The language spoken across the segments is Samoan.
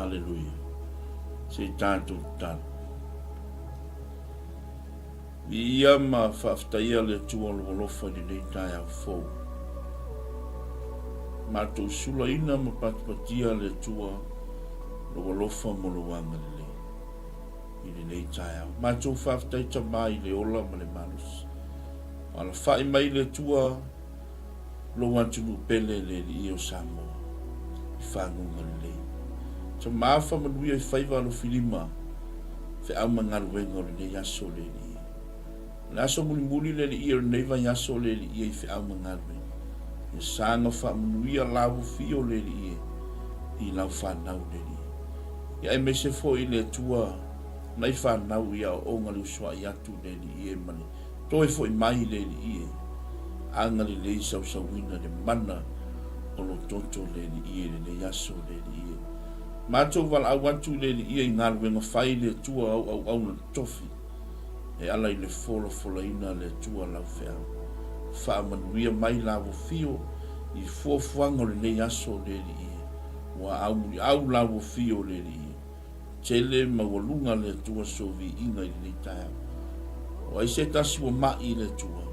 Aleluia. Se i tatou tatalo. Viia ma faafetaia le Atua o lou alofa i lenei taeao fou. Matou sulaina ma patipatia le Atua lou alofa mo lou agalelei i lenei taeao. Matou faafetai Tama i le ola ma le malosi. Alafai mai le Atua lou atunuu pele le Alii o Samoa i faguga lelei. Tama faamanuia i faiva alofilima feau ma galuega o lenei aso le Alii. O le aso mulimuli le Alii o lenei vaiaso le Alii i feau ma galuega. Ia saga faamanuia lau afio le Alii i lau fanau le Alii. Ia aemaise foi le Atua nai fanau i aoaoga le usuai atu le Alii e ma le Toe foi mai le Alii e, agalelei sausauina le mana o lo toto le Alii e lenei aso le Alii e. Matou valaau atu i le Alii e i galuega fai le Atua au auauna totofi e ala i le folafolaina le Atua lau feau. Faamanuia mai la ua fio i fuafuaga o lenei aso le Alii e. Ua aumuliau la ua fio le Alii e. Tele maualuga le Atua so viiga i lenei taeao. O ai se tasi ua ma'i i le Atua,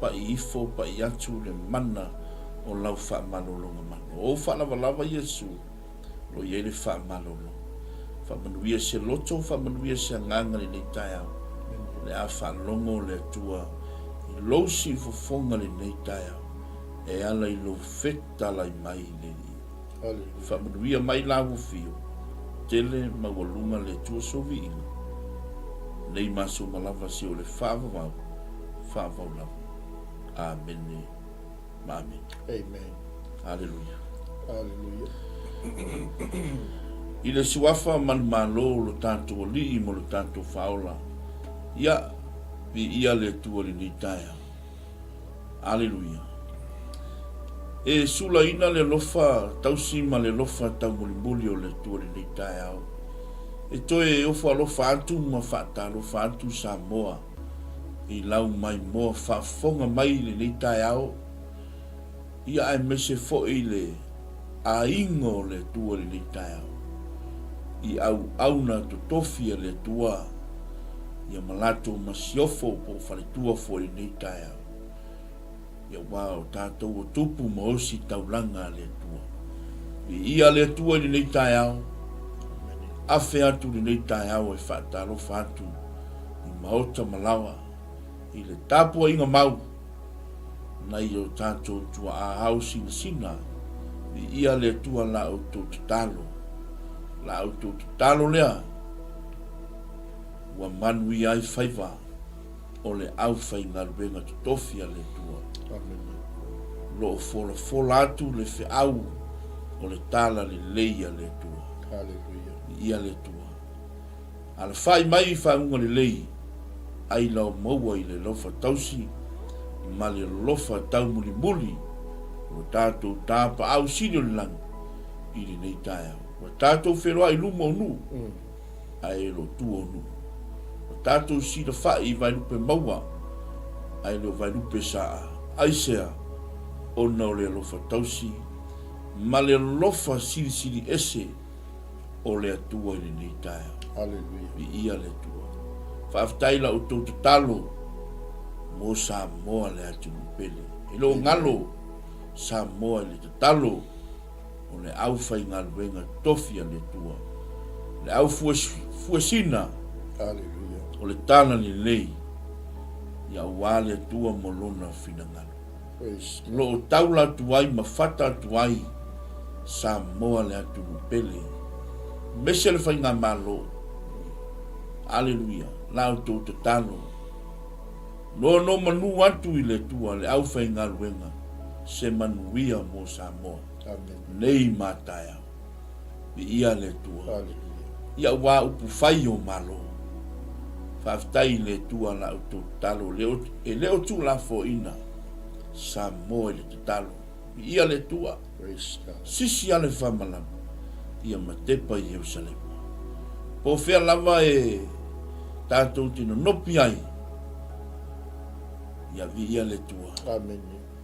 pa'i ifo pa'i atu le mana o lau faamalologa mana. O ou faalavalava Iesu, o lo o i ai le faamalolo. Faamanuia se loto, faamanuia se agaga i lenei taeao. O le a faalogo le Atua i lou siufofoga lenei taeao, e ala i lou fetalai mai i le Alii. Faamanuia mai la ua fio, tele maualuga le Atua soviiga, nei masoma lava se o le faavavau, faavavau lava. Amene ma amene. Amen. Aleluia. Aleluia. I le suafa manumalo o lo tatou Alii ma lo tatou Faaola, ia, viia le Atua i lenei taeao. Aleluia. E sulaina le alofa tausi ma le alofa taumolimoli o le Atua i lenei taeao. E toe ofo alofa atu ma faatalofa atu Samoa i lau maimoa faafofoga mai i lenei taeao, ia aemaise foi le aiga o le Atua i lenei taeao, i auauna totofi a le Atua, ia ma latou masiofo po o faletua foi i lenei taeao, ia aua o tatou o tupu ma osi taulaga a le Atua. Viia le Atua i lenei taeao, afe atu i lenei taeao e faatalofa atu i maota ma laoa, i le tapuaiga mau, nai o tatou tuaa ao sinasina, viia le Atua la outou tatalo, la outou tatalo lea ua manuia ai faiva o le aufaigaluega totofi a le Atua. Amene. O lo o folafola atu le feau o le tala lelei a le Atua. Haleluia. Viia le Atua. Alafai mai i faauuga lelei, ai lao maua i le alofa tausi ma le alofa taumulimuli o lo tatou Tapaau Sili o le Lagi i lenei taeao. Ua tatou feloai i luma o nuu, ae e le o tua o nuu. Ua tatou silafai i vaelupe maua, ae le o vaelupe saa. Aisea? Ona o le alofa tausi ma le alofa silisili ese o le Atua i lenei taeao. Aleluia. Viia le Atua. Faafetai la outou tatalo mo Samoa le atunuu pele. E le o galo Samoa i le tatalo o le aufaigaluega tofi a le Atua, le au fuesina Aleluia. o le tala lelei, ia aua le Atua mo lona finagalo. Praise O lo o taula atu ai ma fata atu ai Samoa le atunuu pele, aemaise le faigamalo. Aleluia! La outou tatalo, nonomanu atu i le Atua le aufaigaluega se manuia mo Samoa Amen. nei ma taeao. Viia le Atua. Aleluia. Ia aua upu fai o Malo. Faafetai i le Atua la outou tatalo e le o tuulafoaina Samoa i le tatalo. Viia le Atua. Praise God. Sisi a le faamalama ia matepa i Ierusalema. Po o fea lava e tatou te nonopi ai, ia viia le Atua. Amen.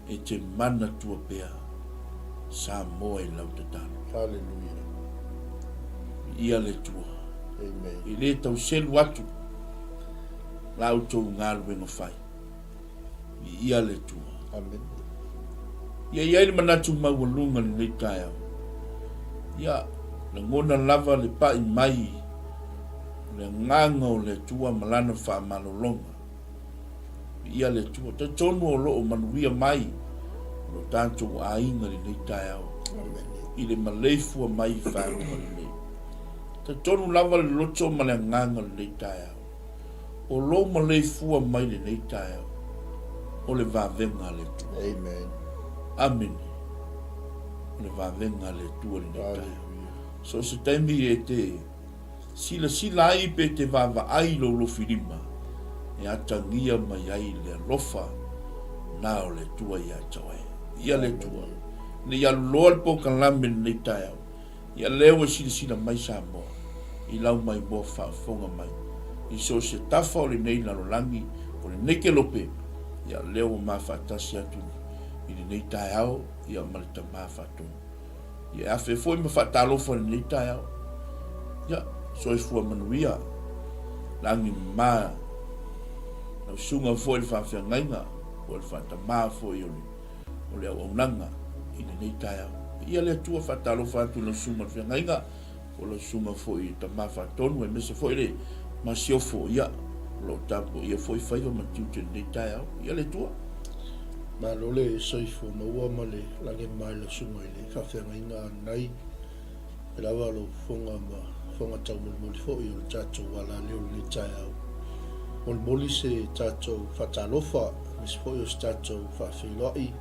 E te manatua pea Samoa i lau tatalo. Hallelujah. Viia le Atua. Amen. E lē tau selu atu la outou galuega fai. Viia le Atua. Amen. Ia i ai le manatu maualuga i lenei taeao. Ia, lagona lava le pai mai o le agaga o le Atua ma Lana faamalologa. Viia le Atua. Talitonu o lo o manuia mai lo tatou aiga i lenei taeao. Amen. I le maleifua mai i faguga lelei. Talitonu lava le loto ma le agaga o lenei taeao. O lou maleifua mai lenei taeao, o le vavega a le Atua. Amen. Amene. O le vavega a le Atua lenei taeao. So o se taimi e te silasila ai pe te vaavaai i lou lofilima, e atagia mai ai le alofa na o le Atua ia te oe. Ia le Atua. Ne i alu loa le polokalame lenei taeao, Ia lea ua silasila mai Samoa i lau maimoa faafofoga mai i so o se tafa o lenei lalolagi o lenei kelope, ia lea ua ma faatasi atu i lenei taeao ia ma le Tama Faatonu. Ia e afe foi ma faatalofa i lenei taeao. Ia, soifua manuia, lagi mama, lau susuga foi i le faafeagaiga, po o le faatama foi o le o le auaunaga i lenei taeao. Viia le Atua, faatalofa atu i lau susuga i le feagaiga, po o lau susuga foi i Tama Faatonu, aemaise foi le Masiofo, ia, o lo o tapuaia foi faiva ma tiute i lenei taeao. Viia le Atua. Malo le soifua maua ma le lagi mama i lau susuga i le faafeagaiga anai e lava lou fofoga ma fofoga taumolimoli foi o le tatou alaleo i lenei taeao. Molimoli se tatou faatalofa aemaise foi o se tatou faafeiloai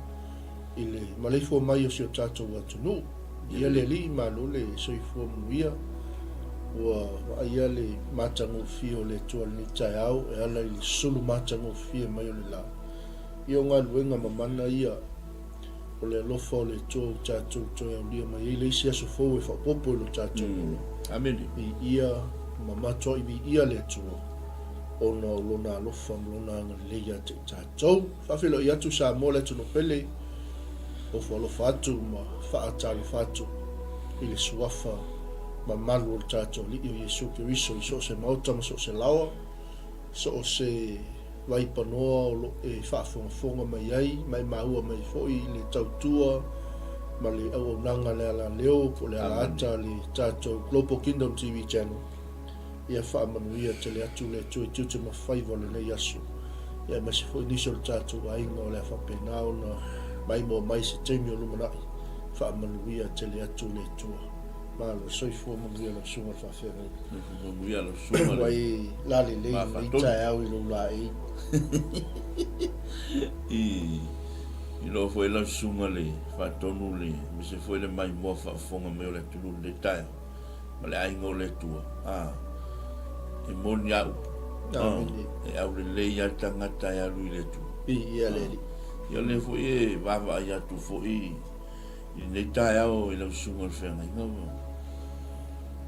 i le maleifua mai o si o tatou atunuu. Ia le Alii, malo le soifua manuia. Ua vaaia le matagofie o le Atua i lenei taeao e ala i le sulu matagofie mai o le la. Ia o galuega mamana ia o le alofa o le Atua ua tatou toe aulia mai ai le isi aso fou e faaopoopo i lo tatou ola. Amene. Viia ma matuai viia le Atua ona o Lona alofa ma Lona agalelei ia te i tatou. Faafeiloai atu Samoa le atunuu pele, ofo alofa atu ma faatalofa atu i le suafa mamalu o le tatou Alii o Iesu Keriso i so o se maota ma so o se laoa, so o se vaipanoa o lo e faafogafoga mai ai ma e maua mai foi le tautua ma le auaunaga a le alaleo po o le alaata a le tatou Global Kingdom TV Channel. Ia faamanuia tele atu le Atua i tiute ma faiva o lenei aso, ia aemaise foi nisi o le tatou aiga o le a faapena ona maimoa mai i se taimi o lumanai. Faamanuia tele atu le Atua. Malo, soifua manuia lau susuga i le faafeagaiga. Soifua manuia lau susuga i le Ua e lalelei lenei taeao i lou laei. I iloa foi lau susuga le faatonu le aemaise foi le maimoa faafofoga mai o le atunuu i lenei taeao. Ma le aiga o le Atua. A, e moni a upu. Amene. E aulelei lava le tagata e alu i le Atua. Viia le Alii. Ia lea foi e vaavaai atu foi i lenei taeao i lau susuga i le feagaiga,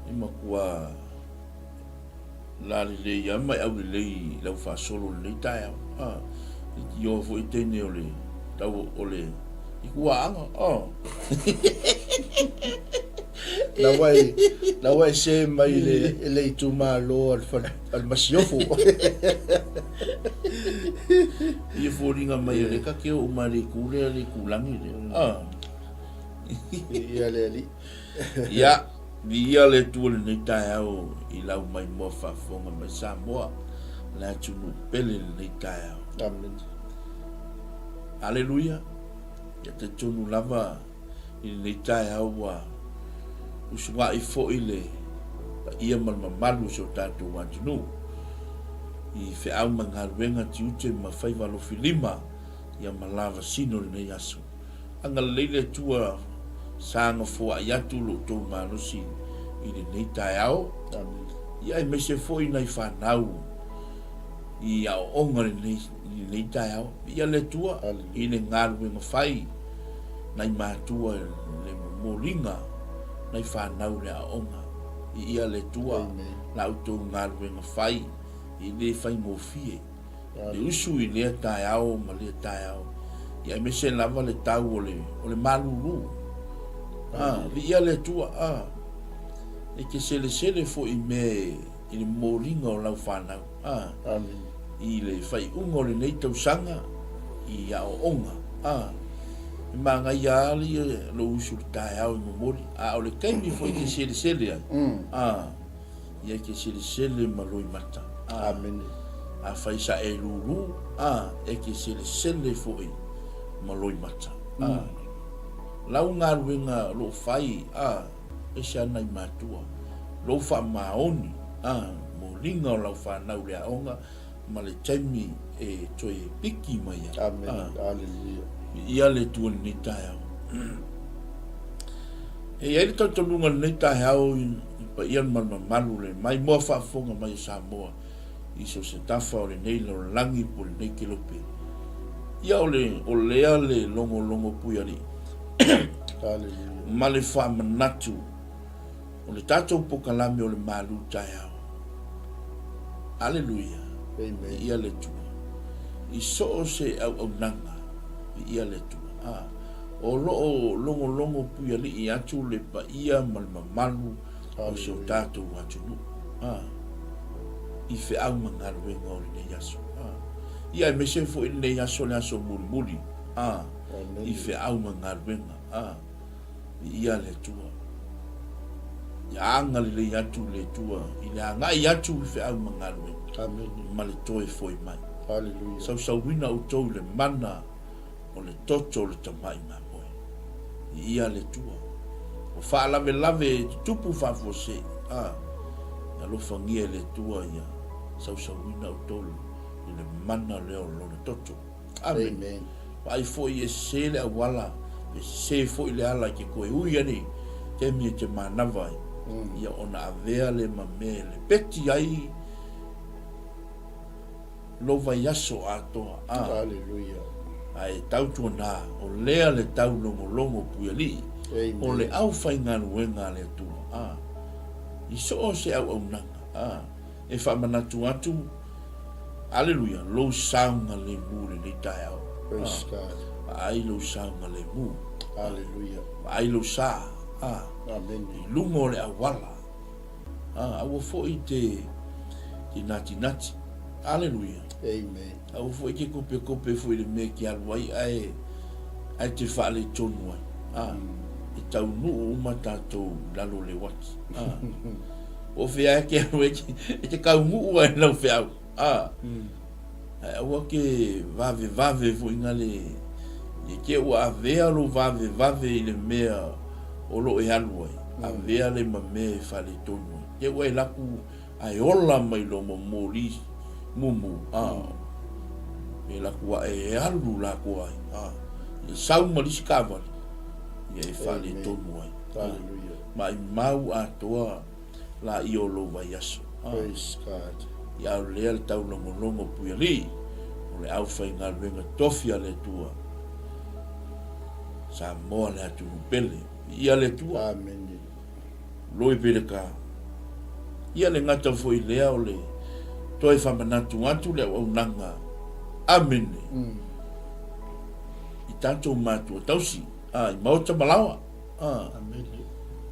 e matua lalelei lava ma e aulelei i lau faasolo i lenei taeao. A, i ioa foi teine o le tau o le i kuaaga. A. La ua e, la ua e se mai le, le itumalo a le, fale, a le masiofo. Ia foliga mai o le ka ke o uma le ku lea le kulangi lea. Ah. Ia le ali. Ia, viia le Atua i lenei taeao i lau maimoa faafofoga mai Samoa, le atunuu pele i lenei taeao. Amen. Aleluia. Ia talitonu lava i lenei taeao ua usuga'i foi le paia ma le mamalu o si o tatou atunuu i feau ma galuega tiute ma faiva alofi lima ia ma lavasino i lenei aso. Agalelei le Atua sa gafoa'i atu lo outou malosi i lenei taeao, ia aemaise foi nai fanau i aoaoga i lenei taeao. Viia le Atua i le galuega fai nai matua i le momoliga nai fanau i le aoaoga. Viia le Atua la outou galuega fai e le faigofie. Le usu i lea taeao ma lea taeao, ia aemaise lava le tau o le, o le malulu. A, viia le Atua, a. E te selesele foi i mea i le momoliga o lau fanau, a. Amene. I le faaiuga o lenei tausaga i aoaoga, a. E manaia lava ia lou usu i le taeao i momoli, a o le taimi foi e te selesele ai, a, ia e te selesele ma loimata, a. Amene. Afai sa e lūlū, a, e te selesele foi ma loimata, a. Lau galuega o lo o fai, a. Ese ana i matua. Lou faamaoni, a, moliga o lau fanau le aoga ma le taimi e toe piki mai ai. Amen. Aleluia. Viia le Atua i lenei taeao. E i ai le talitonuga i lenei taeao i paia ma le mamalu le maimoa faafofoga mai o Samoa i so se tafa o lenei lalolagi po o lenei kelope. Ia o le o lea le logologo puialii. Ma le faamanatu o le tatou pokalame o le malu taeao. Aleluia. Viia le Atua. I so o se auaunaga, viia le Atua. A, o lo o logologo puialii atu le paia ma le mamalu o si o tatou atunuu. A, i feau ma galuega o lenei aso. A, ia aemaise foi lenei aso le aso mulimuli. A, i feau ma galuega. A, viia le Atua. Ia agalelei atu le Atua i le agai atu i feau ma galuega. Amene. Ma le toe foi mai. Haleluia. Sausauina outou i le mana o le toto o le tamai mamoe. Viia le Atua. O faalavelave e tutupu faafuasei. A, ia alofagia e le Atua ia sausauina outou i le mana lea o Lona toto. Amene. Vaai foi e sese le auala, e sese foi le ala i ke koe ui ani, taimi e te manava ai. Ia ona avea le ma mea e lepeti ai lo vaiaso atoa. A. Aleluia. A e tautuana, o lea le taulogologo puialii, o le aufaigaluega a le Atua. A. I so o se auaunaga. A. E faamanatu atu, Aleluia, lou saogalemu i lenei taeao. Praise God. Vaai lou saogalemu. Aleluia. Vaai lou sa. Ah. Amen. I luga o le auala. Ah, aua foi te, te natinati. Aleluia. Amen. Aua foi te kopekope foi i le mea ke alu ai ae, ae te faaletonu ai. Ah. E taunuu uma tatou i lalo o le uati. Ah. O fea e ke alu e te, e te kaunuu ai lau feau. A. Ae aua ke vavevave foi nga le, e ke ua avea lou vavevave i le mea o lo e alu ai. Avea le ma mea e faaletonu ai. Ke ua e laku ae ola mai lo momoli mumu. A. E laku ae e alu lako ai. A. E sau ma lisi kaavale. Ia e faaletonu ai. Hallelujah. Maimau atoa laia o lou vaiaso. Praise God. Ia au lea le taulogologo puialii o le aufaigaluega tofi a le Atua. Samoa le atunuu pele. Viia le Atua. Amene. Loi pele ka. Ia le gata foi lea o le toe faamanatu atu le auaunaga. Amene. I tatou matua tausi, a, i maota ma laoa. A,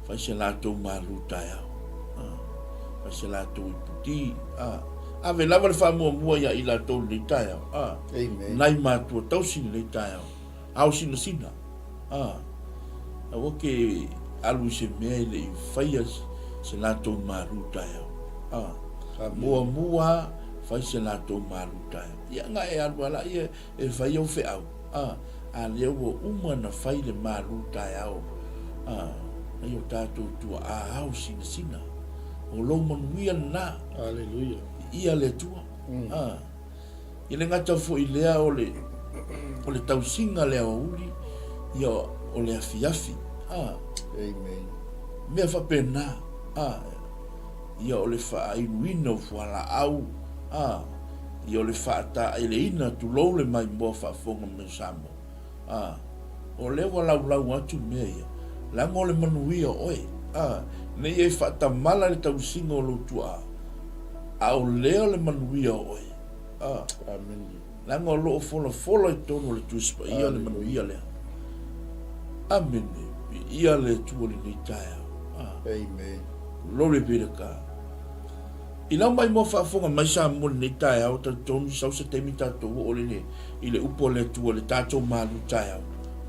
fai se latou malu taeao. A, fai se latou iputi. A, ave lava le faamuamua ia i latou lenei taeao. A, Amen. nai matua tausi lenei taeao. Ao sinasina. A, aua ke alu i se mea e le i faia se latou malu taeao. A, muamua fai se latou malu taeao. Ia nga e alu ala ia e fai au feau. A, a lea ua uma na fai le malu taeao, a, nai o tatou tuaa ao sinasina. O lou manuia lena. Aleluia. Viia le Atua. A, e le gata foi lea o le, o le tausiga le aoauli, ia o le afiafi. A, Amen. mea faapena. A, ia o le faainuina o fualaau, a, ia o le faataeleina, tulou le maimoa faafofoga mai o Samoa, a, o lea ua laulau atu mea ia, leaga o le manuia o oe, a, nei e faatamala le tausiga o lou tuaa, a o lea o le manuia o oe, a, Amene. leaga o lo o folafola i totonu o le Tusi Paia le manuia lea. Amene. Viia le Atua i lenei taeao. A. Amen. Glory be to God. I lau maimoa faafofoga mai Samoa i lenei taeao, talitonu sau se taimi tatou oo lele i le upu a le Atua i le tatou malu taeao.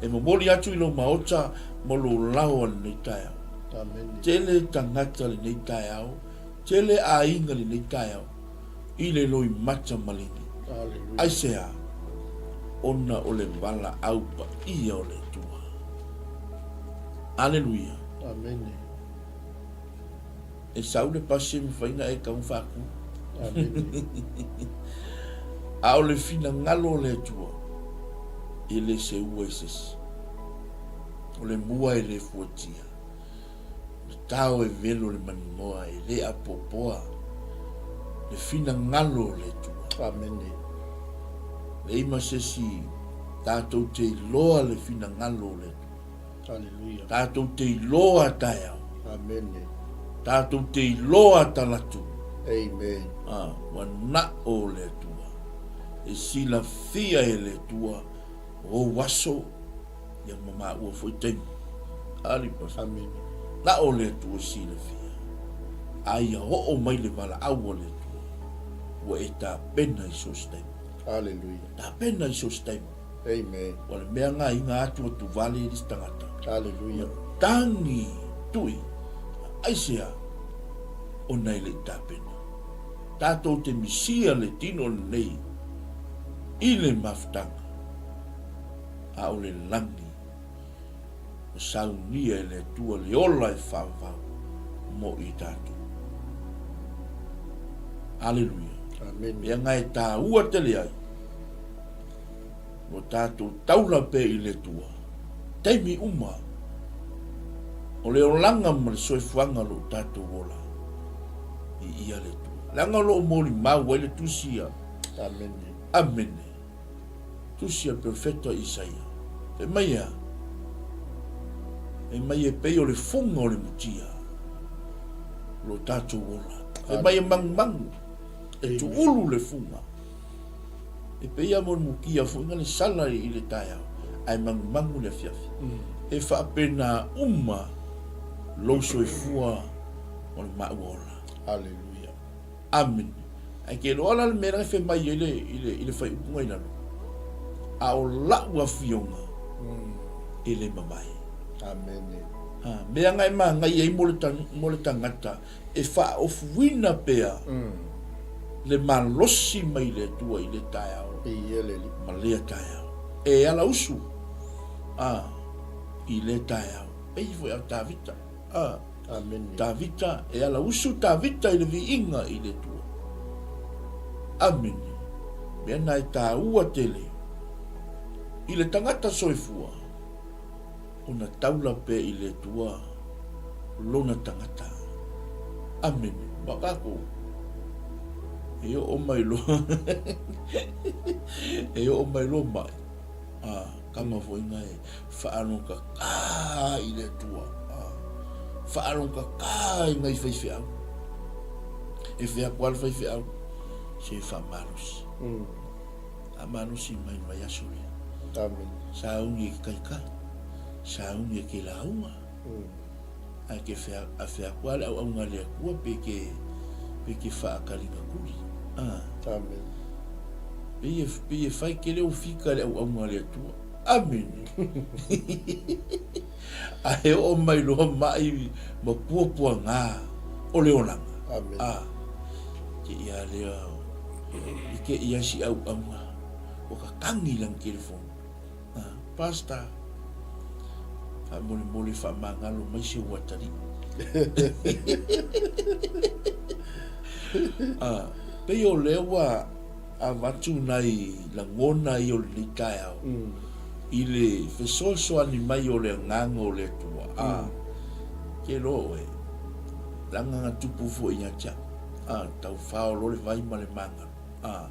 E momoli atu i lou maota ma lou lao a lenei taeao. Amene. Tele tagata lenei taeao, tele aiga lenei taeao i le loimata maligi. Aleluia. Aisea? Ona o le valaau paia o le Atua. Aleluia. Amene. E sau le pasi e mafai ona e tau faatu. Amene. A o le finagalo o le Atua, e le seua i se isi. O le mua e le fuatia. O le tao e velo le maninoa e le apoapoa le finagalo o le Atua. Amene. Leai ma se isi tatou te iloa le finagalo o le Atua. Aleluia. Tatou te iloa taeao. Amene. Tatou te iloa talatu. Amen. A, ua na'o le Atua. E silafia e le Atua ou aso, ia ma maua foi taimi. Alipasa. Amene. Na'o le Atua silafia. A ia oo mai le valaau a le Atua, ua e tapena i so se taimi. Aleluia. Tapena i so se taimi. Amen. Ua le mea nga inga atu atu vale i lisi tagata. Aleluia. Ua tagi tui, aisea, ona e le i tapena. Tatou te misia le tino lenei i le mafutaga, a o le lagi ua saunia e le Atua le ola e faavavau mo i tatou. Aleluia. Amen. Mea nga e taua tele ai. Ua tatou taula pea i le Atua, taimi uma o le olaga ma le soifuaga o lo o tatou ola i ia le Atua. Leaga o lo o molimau ai le tusi a. Amene. Amene. Tusi a le perofeta Isaia. Fai mai e a? Fai mai e pei o le fuga o le mutia o lo o tatou ola. Fai mai e magumagu, e tuulu le fuga. E pei lava o le mukia foi na le sala i le taeao, ae magumagu le afiafi. E faapena uma lou soifua o le maua ola. Aleluia. Amene. Ae ke iloa la le mea lea e fai mai ai le, i le, i le faaiupuga i lalo, a o la'u afioga e le mavae. Amene. Ha, mea nga e magaia ai mo le, mo le tagata e faaofuina pea le malosi mai le Atua i lea taeao ma lea taeao. E ala usu a i lea taeao. Pei foi a Tavita. A Tavita, e ala usu Tavita i le viiga i le Atua. Amene. Mea na e tāua tele i le tagata soifua. Ona taula pea i le Atua lona tagata. Amene. Ma kākou, e oo mai loa, e oo mai loa mai, a, kama foi nga e whaalogakā i le Atua, a, whaalogakā i ngai faifeau. E whea koa le faifeau, se whaamalosi. A malosi mai le vaiaso lea. Amen. Sauni e ke kaikai, sauni e ke lauga. Ae ke whea, a whea koa le auaunga le Atua pe ke, pe ke whaakalinga kuli. Ah. Amen. Pe e, pe e whai ke leo fika le auaunga le Atua. Amen. Ae oo mai loa mai ma puapua ngā o le olaga. Amen. A, ke ia lea, i ke ia si auaunga, ua kakangi lana telefoni. A, Pastor, faamolemole faamagalo mai si ou atalii. A, pei o lea ua avatu nai lagona ia o lenei taeao i le fesoasoani mai o le Agaga o le Atua, a, ke loa oe, leaga na tupu foi ia te au, a, tau fao loa le vai ma le magalo, a,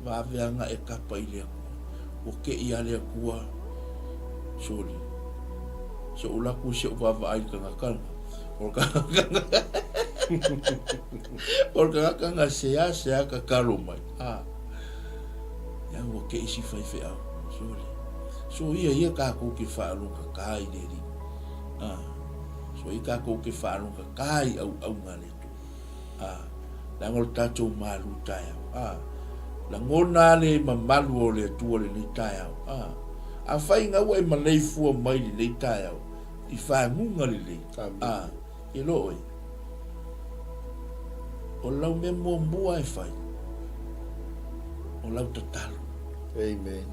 vave aga e kapa i le Atua, ua keʻi a le Atua, soli, se ou laku se ou vaavaai i le tagata lena, o le tagata o le tagata na seasea tatalo mai, a, ia ua keʻi si faifeau, sole. So ia ia kākou ke whaalokakā i le Alii. A, So i tatou ke faalogata i auauna a le Atua. A, leaga o le tatou malu taeao. A, lagona a le mamalu o le Atua lenei taeao. A, afai na ua e maleifua mai lenei taeao i faguga lelei. A, e lo oe. O lau mea muamua e fai, o lau tatalo. Amen.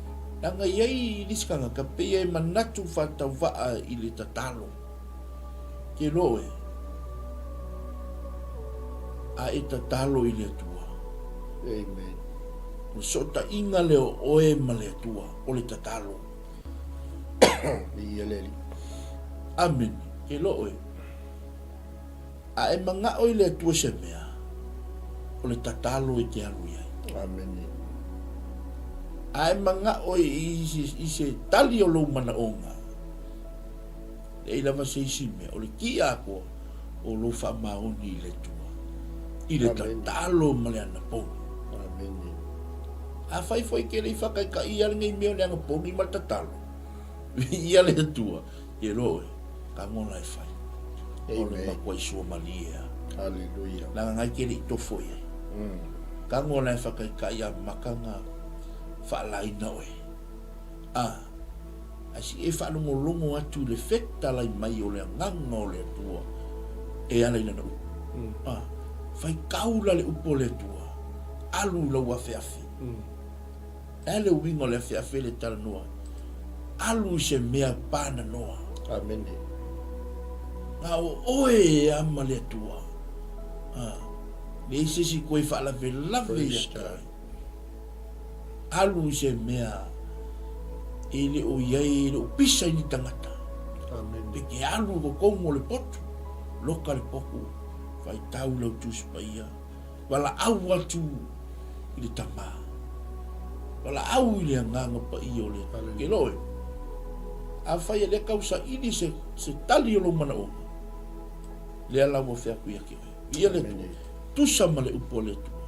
Leaga e i ai nisi tagata pei e manatu faatauvaa i le tatalo. Ke loa oe, a e tatalo i le Atua. Amen. O le sootaiga lea o oe ma le Atua, o le tatalo. Viia le Alii. Amene. Ke loa oe, A e manao i le Atua se mea, o le tatalo e te alu i ai. Amene. A e manao i, i se tali o lou manaoga, leai lava se isi mea, o le ki'a atoa o lou faamaoni i le Atua, i le tatalo ma le anapogi. Amene. Afai foi e te le i whakaitaia lenei mea o le anapogi ma le tatalo, viia le Atua, E loa oe, ka ngola e fai. O le matua i sua malie a. Hallelujah. Leaga ngai te le i tofo i ai. Ka ngola e whakaikai a makanga whaalaina oe. A, ai si e whaalongolongo atu i le fetalai mai o le agaga o le Atua e ala i lana upu. A, whai kaula le upu o le Atua, alu i lau afeafe. Le a le uiga o le afeafe le talanoa alu i se mea pananoa. Amene. Na o oe e ama le Atua. A, leai se isi koe faalavelave ia te oe. Alu i se mea e le o i ai, e le o pisa i ni tagata. Amene. Pe ke alu i totonu o le potu, loka le potu, faitau lau Tusi Paia. Valaau atu i le Tama. Valaau i le Agaga Paia o le Atua. Ke loe. Afai e lea kau saili se, se tali o lou manaoga, lea la ua feaku ia te oe. Ia le Atua. Tusa ma le upu a le Atua.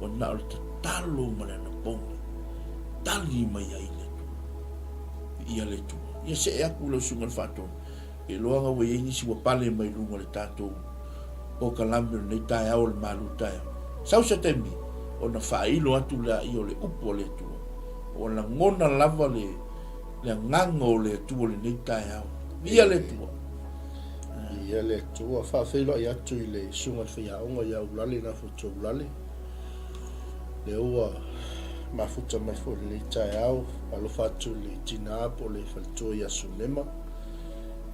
Ua na o le tatalo ma le anapogi. Tali mai ai le Atua. Ia le Atua. Ia see atu lau susuga i le faatonu. E iloa ua i ai nisi ua pale mai luga o le tatou polokalame o lenei taeao o le malu taeao. Sau se taimi ona faailo atu lea o le upu a le Atua. Ua lagona lava le, le agaga o le Atua i lenei taeao. Viia le Atua. Viia le Atua. Faafeiloai atu i le Susuga i le Faiaoga ia Ulale Nafotu Ulale. Lea ua mafuta mai foi i lenei taeao. Alofa atu i le tina po o le faletua ia Sunema.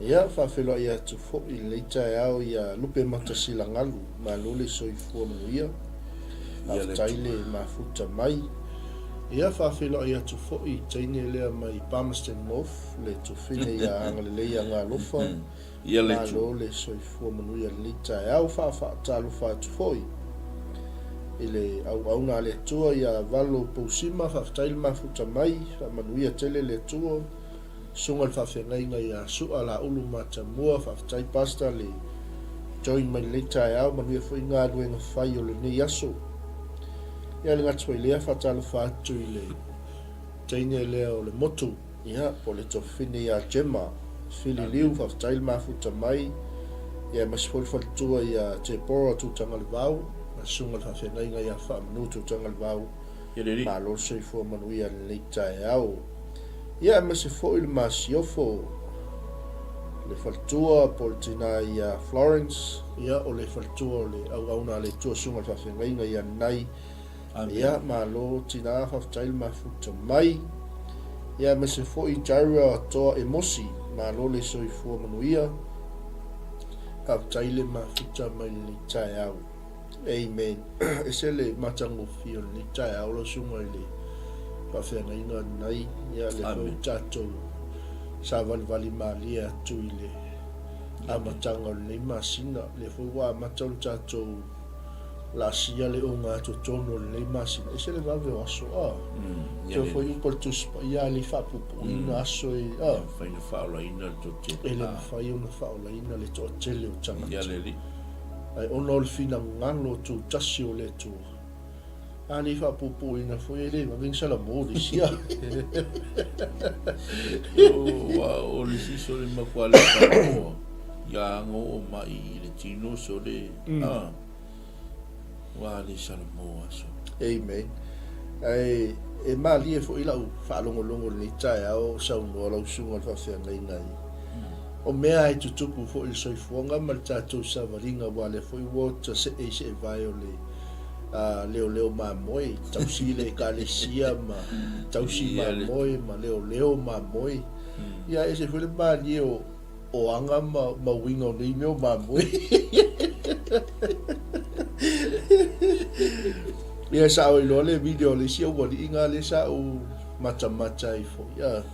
Ia, faafeiloai atu foi i lenei taeao ia Lupemata Silagalu, malo le soifua manuia. Faafetai le mafuta mai. Ia, faafeiloai atu foi i teine lea mai Palmerston North, le tofine ia Agalelei Agalofa. Malo le soifua manuia i lenei taeao. Faafaatalofa atu foi i le auauna a le Atua ia Valo Pousima, faafetai le mafuta mai, faamanuia tele le Atua. Susuga i le Faafeagaiga ia Su'a Laulu Matamua, faafetai Pastor le join mai lenei taeao, manuia foi galuega fai o lenei aso. Ia le gata foi lea, faatalofa atu i le teine lea o le motu, ia po o le tofine ia Gemma Fili Liu, faafetai le mafuta mai, ia aemaise foi le faletua ia Deborah Tutagalevao, ma le Susuga i le Faafeagaiga ia Faamanu Tutagalevao, malo le soifua manuia i lenei taeao. Ia aemaise foi le masiofo, le faletua po o le tina ia Florence, ia o le faletua o le auauna a le Atua Susuga i le Faafeagaiga ia Nai. Ia malo tina, faafetai le mafuta mai. Ia aemaise foi Jaira Toa Emosi, malo le soifua manuia. Faafetai le mafuta mai lenei taeao. Amen. Ese le matagofie o lenei taeao lau susuga i le faafeagaiga lenei. Ia lea foi ua tatou savalivali malie atu i le amataga o lenei masina. Lea foi ua amata ona tatou laasia le ogatotonu o lenei masina. Ese le vave o aso, a. Toe foi upu a le Tusi Paia, e le i faapuupuuina aso e, a. E le mafai ona faaolaina le toatele. E le mafai ona faaolaina le toatele o tagata. Ae ona o le finagalo tutasi o le Atua, a le faapuupuuina foi e le vave ni salamo le isi a. Ua o le siso le matua le salamo. Ia aga oo mai i le tino sole a ua le Salamo aso. Amen. Ae e malie foi lau faalogologo i lenei taeao o saunoa lau susuga i le faafeagaiga i o mea e tutupu foi i le soifuaga ma le tatou savaliga aua lea foi ua ota see i seevae o le leoleo mamoe, tausi le ekalesia ma tausi mamoe ma leoleo mamoe. Ia e ese foi le malie o o aga ma, ma uiga o nei mea o mamoe. Ia sa ou iloa le video o le isi aualii na lea sa ou matamata ai foi. Ia,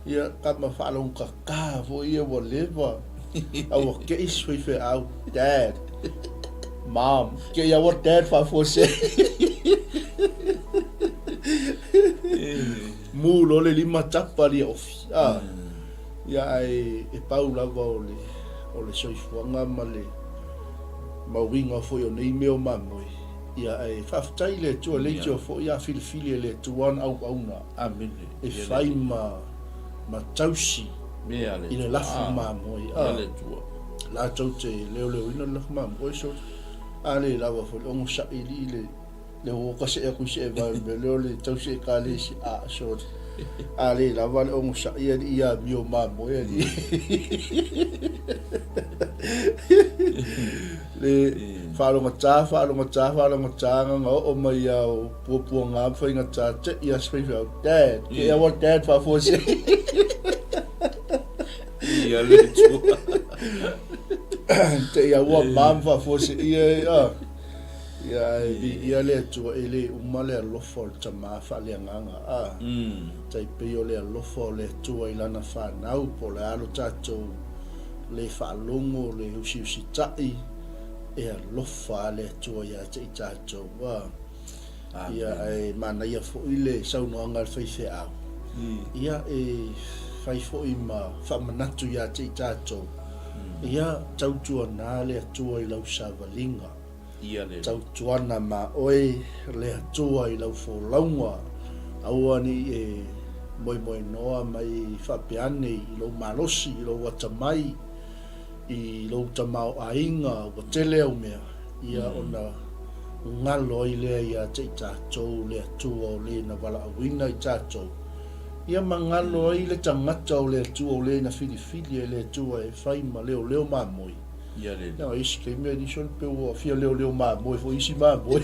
ia kama faalogokaka foi ia ua leva. A ua kei si faifeau, Dad, Mom, kei aua Dad faafuasei. Mu loa le limatapa lia ofi. Ah. Ia ae e pau lava o le o le soifuaga ma le ma uiga foi o nei mea o mamoe, ia ae faafetai i le Atua leitioa foi a filifili e le Atua ana auauna e fai ma ma tausi i le lafu mamoe a latou te leoleoina le lafu mamoe so a le lava foi le ogosaʻi alii le Le ua ka see aku i seevae o le mea lea o le tausi ekalesia a sorry a le lava le ogosaʻi alii ia amio mamoe alii le faalogata faalogata faalogata gaga oo mai ia o puapuaga ma faigata te ia se faifeau dad ke aua dad faafuasei Ia le Atua. Te ia ua mam faafuasei ia Ia, ae viia le Atua, e le uma le alofa o le Tama faaleagaga, a. Tai pei o le alofa o le Atua i Lana fanau, po o le a lo tatou le faalogo, le usiusitai, e alofa lava le Atua ia te i tatou, a. Ia, ae manaia foi le saunoaga a le faifeau, ia, e fai foi ma faamanatu ia te i tatou, ia, tautuana le Atua i lau savaliga. Ia le. Tautuana ma oe le Atua i lau folauga, aua ne i e moemoenoa mai faapea ane i lou malosi, i lou atamai, i lou tamaoaiga ua tele au mea, ia ona galo ai lea ia te i tatou le Atua o le na valaauina i tatou, ia ma galo ai le tagata o le Atua o le na filifili e le Atua e fai ma leoleo mamoe. Ia le. Ia, isi taimi e nisi o le peu ua fia leoleo mamoe foi isi mamoe.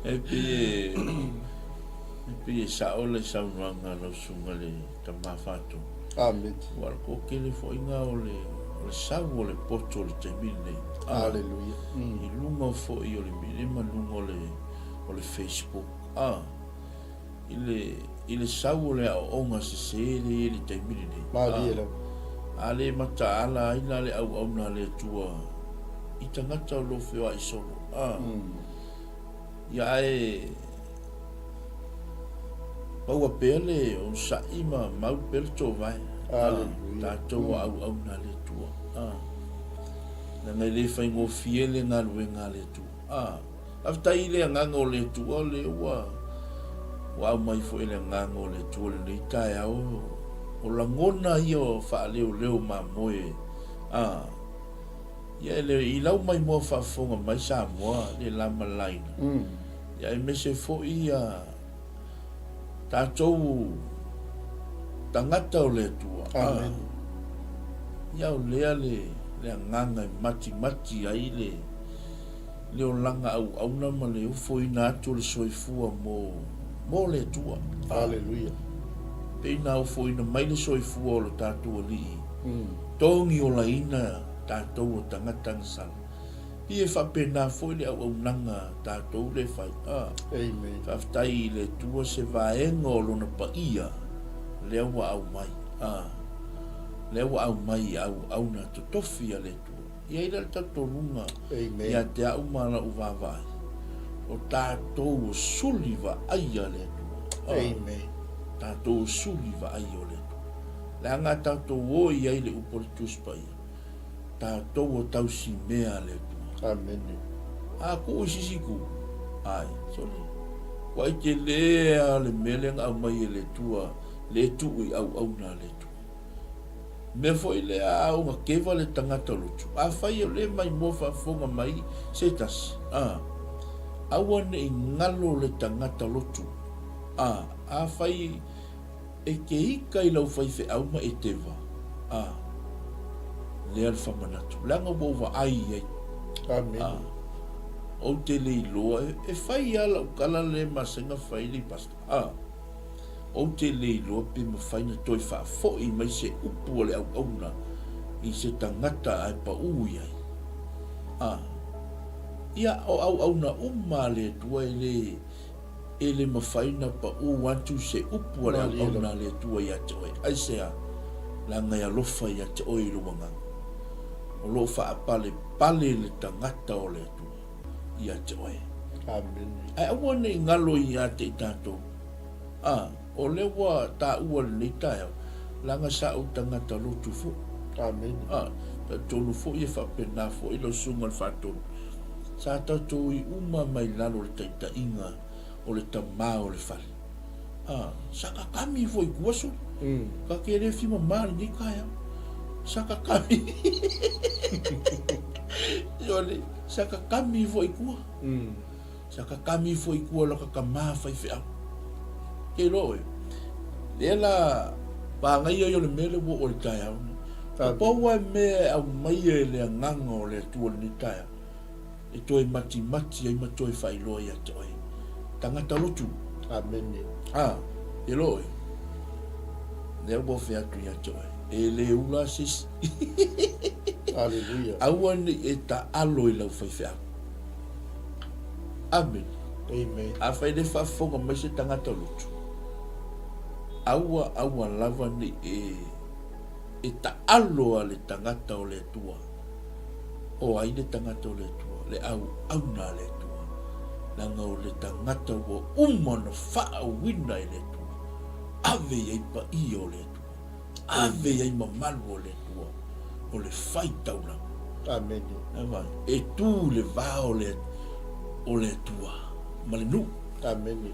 E pei e, e pei e sao le saunoaga a lau susuga le tama Faatonu. Amen. Ua le toatele foi na o le, o le sau o le poto o le taimi lenei. Hallelujah. I luga foi o le mele ma luga o le, o le Facebook. Ah. I le, i le sau o le aoaoga sese lea i ai i le taimi lenei. Malie lava. A le mataala ai la le auauna a le Atua i tagata o lo o feoai solo. A. Ia ae maua pea le onosai ma mau pea le toovae. Aleluia. Tatou a auauna a le Atua. A. Leaga e le faigofie le galuega a le Atua. A. Faafetai i le Agaga o le Atua o lea ua ua aumai foi e le Agaga o le Atua i lenei taeao o lagona ia o faaleoleo mamoe a ia e le i lau mai moa faafofoga mai Samoa le la ma le laina ia aemaise foi ia tatou tagata o le Atua a ia o lea le le Agaga e matimati ai le le olaga auauna ma le ofoina atu o le soifua mo, mo le Atua. Aleluia. Pei na ofoina mai le soifua o lo tatou Alii, togi olaina tatou o tagata agasala. Pei e faapena foi le auaunaga a tatou le fai. A. Amen. Faafetai i le Atua se vaega o Lona paia lea ua aumai. A. Lea ua aumai i auauna totofi a le Atua. I ai lea le talitonuga ia te au ma lau vaavaai, o tatou o suli vaaia le Atua. Amen. Tatou o suli vaaia o le Atua. Leaga a tatou o i ai le upu a le Tusi Paia, tatou o tausimea a le Atua. Amene. A tuu i sisi itu, ai, sole. Ua ai tele lava le mea lea na aumai e le Atua, le tuu i auauna a le Atua. Mea foi lea a ona keva le tagata lotu, afai o lea maimoa faafofoga mai se tasi, a, aua ne i galo le tagata lotu, a, afai e ke ika i lau faifeau ma e teva, a, lea le famanatu, leaga ua ou vaai i ai. Amene. A, ou te le iloa, e, e fai a lau tala le masega fai le pastor, a. Ou te le iloa pe mafai na toe faafoi mai se upu a le auauna i se tagata ae paū i ai. A, ia, o auauna uma a le Atua e le, e le mafai na paū atu se upu a le auauna a le Atua ia te oe. Aisea? Leaga e alofa ia te oe i lou agaga. O lo o faapalepale le tagata o le Atua. ia te oe. Amene. Ae aua ne i galo ia te i tatou. A, o lea ua taua lenei taeao, leaga sa ou tagata lotu foi. Amene. A, talitonu foi e faapena foi lau susuga i le Faatonu. Sa tatou i uma mai lalo o le taitaiga o le tama o le fale. A, sa kakami foi i tua sole. Ka ke le fia mama lenei taeao. Sa kakami. Sole, sa kakami foi i tua. Sa kakami foi i tua la ka tama faifeau. Ke iloa oe, lea la pagaia ia o le mea lea ua oo i le taeao nei. O pau lava mea e aumaia e le agaga o le Atua i lenei taeao, e toe matimati ai ma toe faailoa ia te oe. Tagata lotu. Amene. A, e lo oe. Lea ua fai atu ia te oe. E le ula se isi. Aleluia. Aua ne i e taalo i lau faifeau. Amene. Amen. Afai le faafofoga mai se tagata lotu, aua aua lava ne i e e taalo a le tagata o le Atua. O ai le tagata o le Atua? Le auauna a le Atua. Leaga o le tagata ua uma ona faauuina e le Atua. Ave i ai paia o le Atua. Ave i ai mamalu o le Atua. O le fai taulaga. Amene. E tu i le va o le, o le Atua ma le nuu. Amene.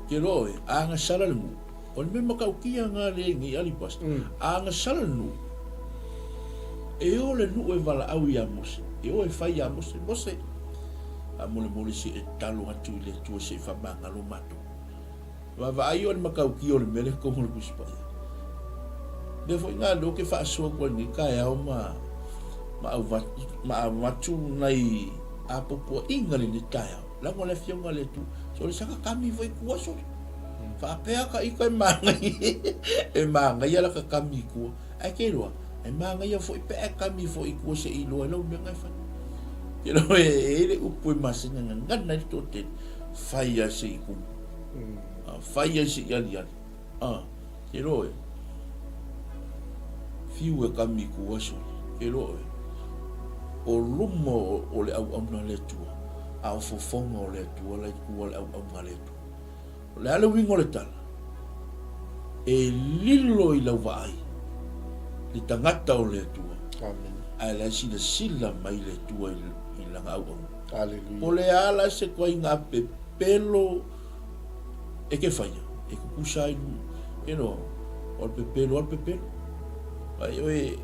Ke loa oe, a gasala le nuu. O le mea matautia nga le ngi ali pastor. A gasala le nuu, e o le nuu e valaau ia Mose, e o e fai ia Mose, Mose, faamolemole se i e tatalo atu i le Atua se i faamagalo matou. Vaavaai o le matautia o le mea lea totonu o le Tusi Paia. Mea foi nga lea ou te faasoa atu ai lenei taeao ma ma avatu nai apoapoaiga lenei taeao. Leaga o le Afioga a le Atua, sole saka kami foi i tua sole. Faapea ka ika e manaia, e manaia la ka kami i tua. Ae ke iloa, e manaia foi pe a e kami foi i tua seʻi iloa ai lau mea na e fai. Ke iloa e i ai le upu e masani a gagana ai le toatele, fai a seʻi kumu. Fai ai seʻi aliali. A, ke iloa oe, fiu e kami i tua sole, ke iloa oe, o luma o le auauna a le Atua, a o fofoga o le Atua la i tua le auauna a le Atua. O le a le uiga o le tala? E lilo i lau vaai le tagata o le Atua. Amen. Ae la e silasila mai le Atua i lana auauna. Aleluia. Po le a la se ituaiga pepelo e ke faia, e kukusa ai you know, o le pepelo a le pepelo. Ai oe,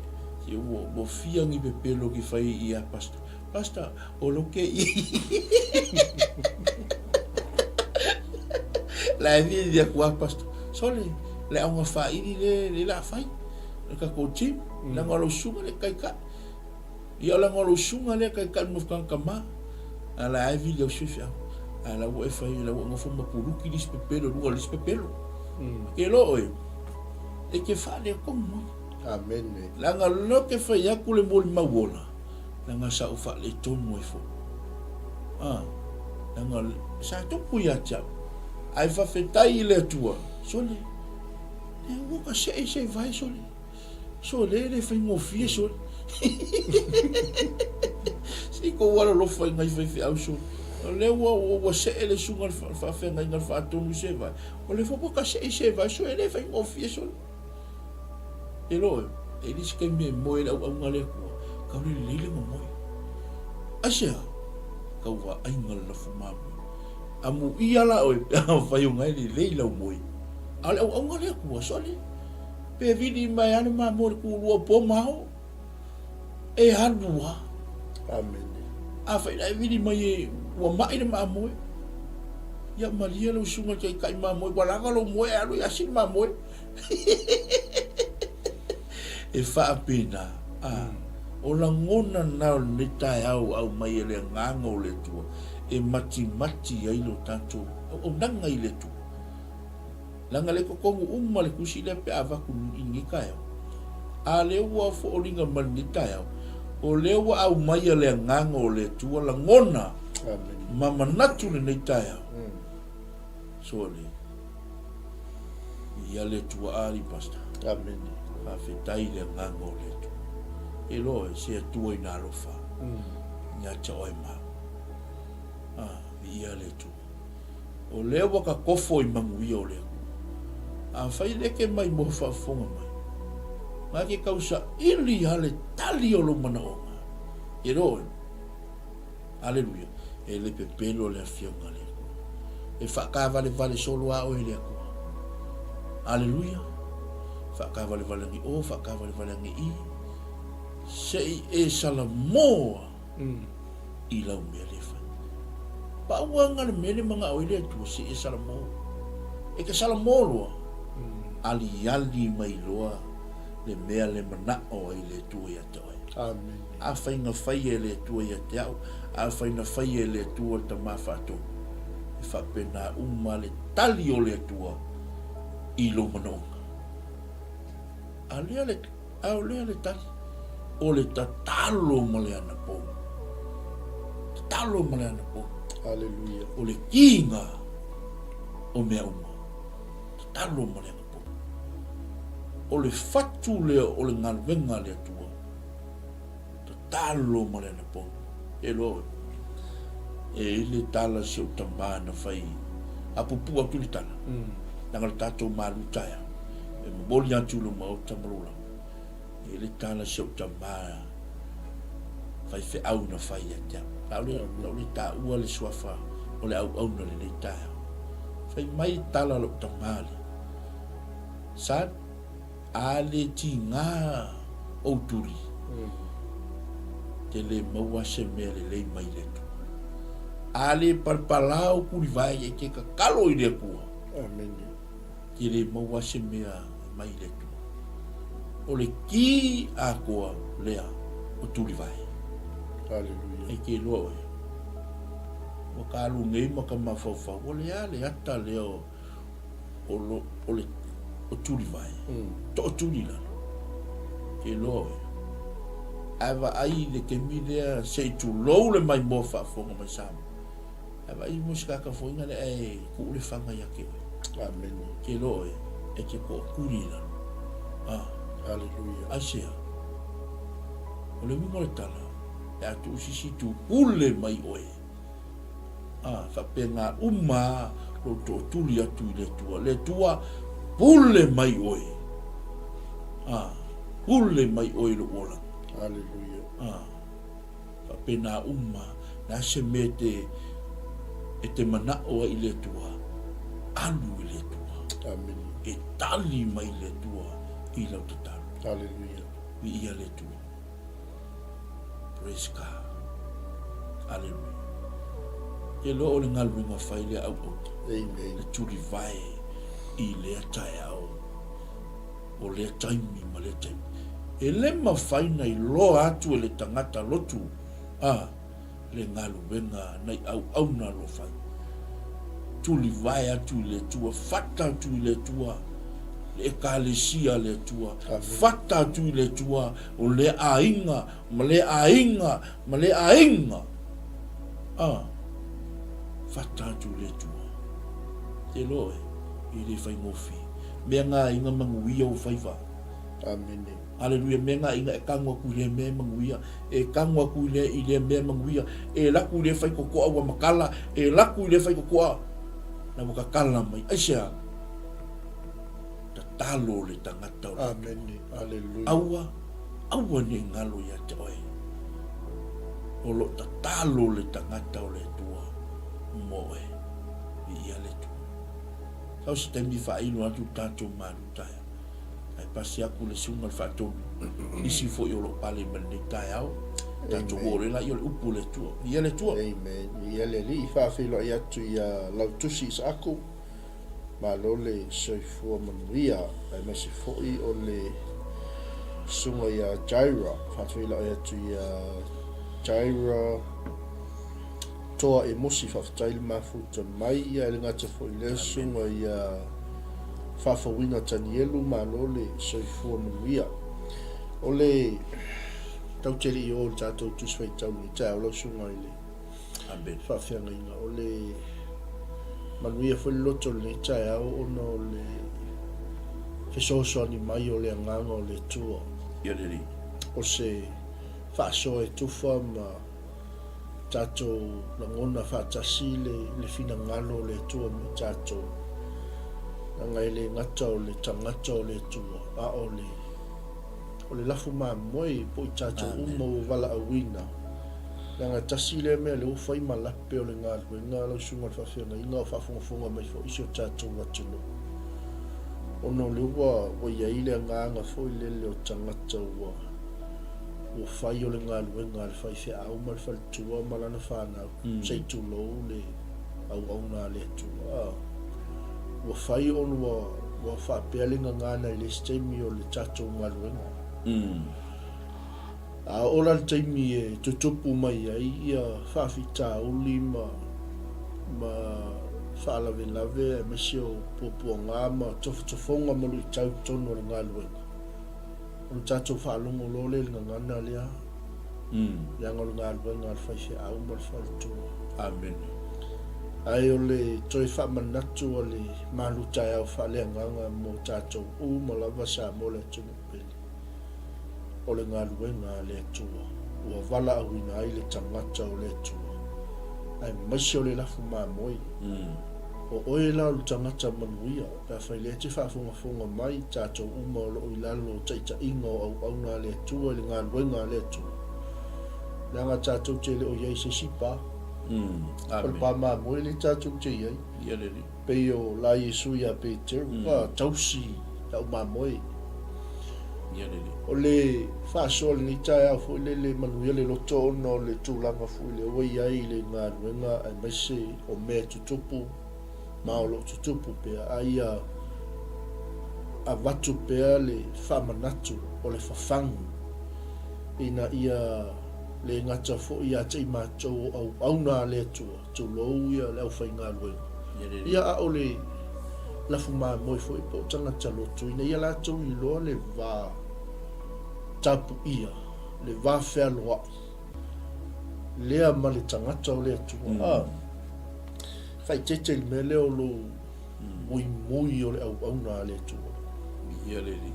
ua, ua fia ni pepelo ki fai ia pastor. Pastor, o lo ke i. La e vi dia kua pastor. Sole, le aunga whairi le, le la whai. Le ka ko team, mm. la ngalo sunga le kai ka. Ia la ngalo sunga le kai ka no kan kama. A la e vi le sui fia. A la wo e whai la wo ngofo mapuluki lis pepelo, lunga lis pepelo. Ke lo oe. E ke whale kongo. Amen. Leaga lo ke fai aku le molimau ola, leaga sa ou faaletonu ai foi. A, leaga sa tupu ia te au. Ae faafetai i le Atua, sole, e ua ka see se vae sole. Sole e le faigofie sole. Se i kou alolofa i ngai faifeau sole. O lea ua, ua see le susuga i le faafeagaiga i le faatonu i se vae. O lea foi ua ka see se vae sole, e le faigofie sole. E loa, e le se taimi e moe ai le auauna a le Atua, kau le lelei le moe. Aisea? Kau vaaiga le lafu mamoe. Amuia la oe pe afai o ngae lelei lau moe. A o le auauna a le Atua, sole. Pe vili mai a le mamoe i le kulua o po ma ao. E alu lava. Amene. Afai la e vili mai e ua mai le mamoe, ia malie lau susuga i le taitai mamoe, ua lava lou moe ae alu e asi le mamoe. E faapena, a, o lagona na o lenei taeao ua aumai e le Agaga o le Atua e matimati ai lo tatou auaunaga i le Atua. Leaga le totonu uma le tusi lea pe a avatu i lenei taeao. A lea ua fooliga mai lenei taeao, o lea ua aumaia le Agaga o le Atua lagona ma manatu lenei taeao. Sole. Ia le Atua ali pastor. Amene. Faafetai i le Agaga o le Atua. E loa e se Atua ina alofa. Ia te oe ma au. Ah, viia le Atua. O lea ua ka kofo i manuia o le Atua. Afai le ke mai moho faafofoga mai, na ke tausaili a le tali o lou manaoga. E loa, Aleluia. E le pepelo le Afioga a le Atua. E faakavalevale solo a oe e le Atua. Aleluia. Faakavalevale age o, faakavalevale age i. Se i e salamoa i lau mea le fai. Pau aga le mea le manao ai le Atua se i e salamo. E ke salamo loa, aliali mai loa le mea le manao ai le Atua ia te oe. Amene. Afai na faia e le Atua ia te au, afai na faia e le Atua le Tama Faatonu, e faapena uma le tali o le Atua i lou manaoga. A lea le, a o lea le tali, o le tatalo ma le anapo. Tatalo ma le anapo. Aleluia. O le kiga o mea uma. Tatalo ma le anapo. O le fatu lea o le galuega a le Atua. Tatalo ma le anapo. E loa oe. E i le tala si ou tama na fai a pupu atu le tala. Mm. Leaga le tatou malu taeao. E momoli atu i lou maota ma lou lama. E i le tala si ou tama faifeau na fai ia te au. Lau le, lau le taua le suafa o le auauna lenei taeao. Fai mai tala lou tama le. Son, a le tiga ou tuli, te le maua se mea lelei mai le Atua. A le palapala ou tulivae e te tatalo i le Atua. Amene. Te le maua se mea mai le Atua. O le ki atoa lea o tulivae. Hallelujah. E ke loa oe. Ua ka alu nei ma ka mafaufau, o le a le ata lea o o lo, o le o tulivae, mm. tootuli lalo. Ke loa oe. Ae vaai i le taimi lea se i tulou le maimoa faafofoga mai Samoa. Ae vaai mo se kakafoiga lea ae tuu le faga ia te oe. Amene. Ke loa oe, e te tootuli lalo. Ah. Hallelujah. Aisea? O le uiga o le tala, pe a tuusisi tupule mai oe. A, faapena uma lou tootuli atu i le Atua. Le Atua, pule mai oe. A, pule mai oe i lou olaga. Hallelujah. A, faapena uma, le a se mea e te, e te manao ai i le Atua, alu i le Atua. Amen. E tali mai le Atua i lau tatalo. Hallelujah. Viia le Atua. Praise God. Aleluia. Ke loa o le galuega fai lea auauna. Amen. Le tulivae i lea taeao o lea taimi ma lea taimi. E le mafai na iloa atu e le tagata lotu a le galuega nai auauna alofa ai. Tulivae atu i le Atua, fata atu i le Atua, le Ekalesia a le Atua, fata atu i le Atua o lea aiga ma lea aiga ma lea aiga. A, fata atu i le Atua. Te loa e, e le faigofie. Mea ngā aiga manuia o faiva. Amene. Aleluia, mea ngā aiga e kanu atu i lea mea e manuia, e kanu atu i lea, i lea mea e manuia, e laku i lea whaikokoa ua makala, e laku i lea whaikokoa na ua kakala mai. Aisea? Tatalo le tagata o le Atua. Amene. Aleluia. Aua, aua ne i ngalo ia te oe. O lo tatalo le tagata o le Atua mo oe. Viia le Atua. Sau se taimi faailo atu le tatou malu taeao. Ae pasi atu le susuga i le faatonu, nisi foi o lo o pale mai lenei taeao, tatou oo loa laia o le upu a le Atua. Viia le Atua. Amen. Viia le Alii. Faafeiloai atu ia Lautusi Isaaku, malo le soifua manuia, aemaise foi o le susuga ia Jaira. Faafeiloai atu ia Jaira. Toa Emosi faafetai le mafuta mai ia e le gata foi i lea susuga ia Faafouina Tanielu malo le soifua manuia. O le tau te le i o i le tatou Tusi Faitau i lenei taeao lau susuga i le Amen. faafeagaiga o le manuia foi le loto i lenei taeao ona o le fesoasoani mai o le agaga o le Atua. Ia le Alii. O se faasoa e tufa ma tatou lagona faatasi le finagalo o le Atua mo i tatou, leaga e le gata o le tagata o le Atua, a o le, o le lafu mamoe po i tatou uma ua valaauina. Leaga tasi lea mea lea ua fai ma lape o le galuega lau susuga i le faafeagaiga o faafogafoga mai foi si o tatou atunuu, ona o lea ua, ua i ai le agaga foi lele o tagata ua, ua fai o le galuega a le faifeau ma le faletua ma lana fanau, se i tulou le auauna a le Atua. Ua fai ona ua, ua faapea le gagana i le isi taimi o le tatou galuega. A oo la le taimi e tutupu mai ai ia faafitauli ma, ma faalavelave aemaise o puapuaga ma tofotofoga ma luitau i totonu o le galuega, Ona tatou faalogo loa lea i le gagana lea, leaga o le galuega a le faifeau ma le faletua. Amene. Ae o le toe faamanatu a le malutaeao faaleagaga mo tatou uma lava Samoa le atunuu pele, o le galuega a le Atua ua valaauina ai le tagata o le Atua, aemaise o le lafu mamoe. O oe la o le tagata manuia. Pe afai lea e te faafogafoga mai, tatou uma o lo o i lalo o taitaiga o auauna a le Atua i le galuega a le Atua, leaga tatou te le o i ai i se isi pa. O le pa mamoe lea tatou te i ai. Pei o la Iesu ia Peteru, a, tausi lau mamoe. O le faasoa i lenei taeao foi lele, manuia le loto ona o le tulaga foi lea ua i ai i le galuega aemaise o mea e tutupu ma o lo o tutupu pea, a ia avatu pea le faamanatu o le fafagu ina ia le gata foi ia te i matou o auauna a le Atua, tulou ia le aufaigaluega, ia a o le lafu mamoe foi po o tagata lotu, ina ia latou iloa le va tapuia, le va fealoai lea ma le tagata o le Atua. A. Faaeteete i le mea lea o lou muimui o le auauna a le Atua. Viia le Alii.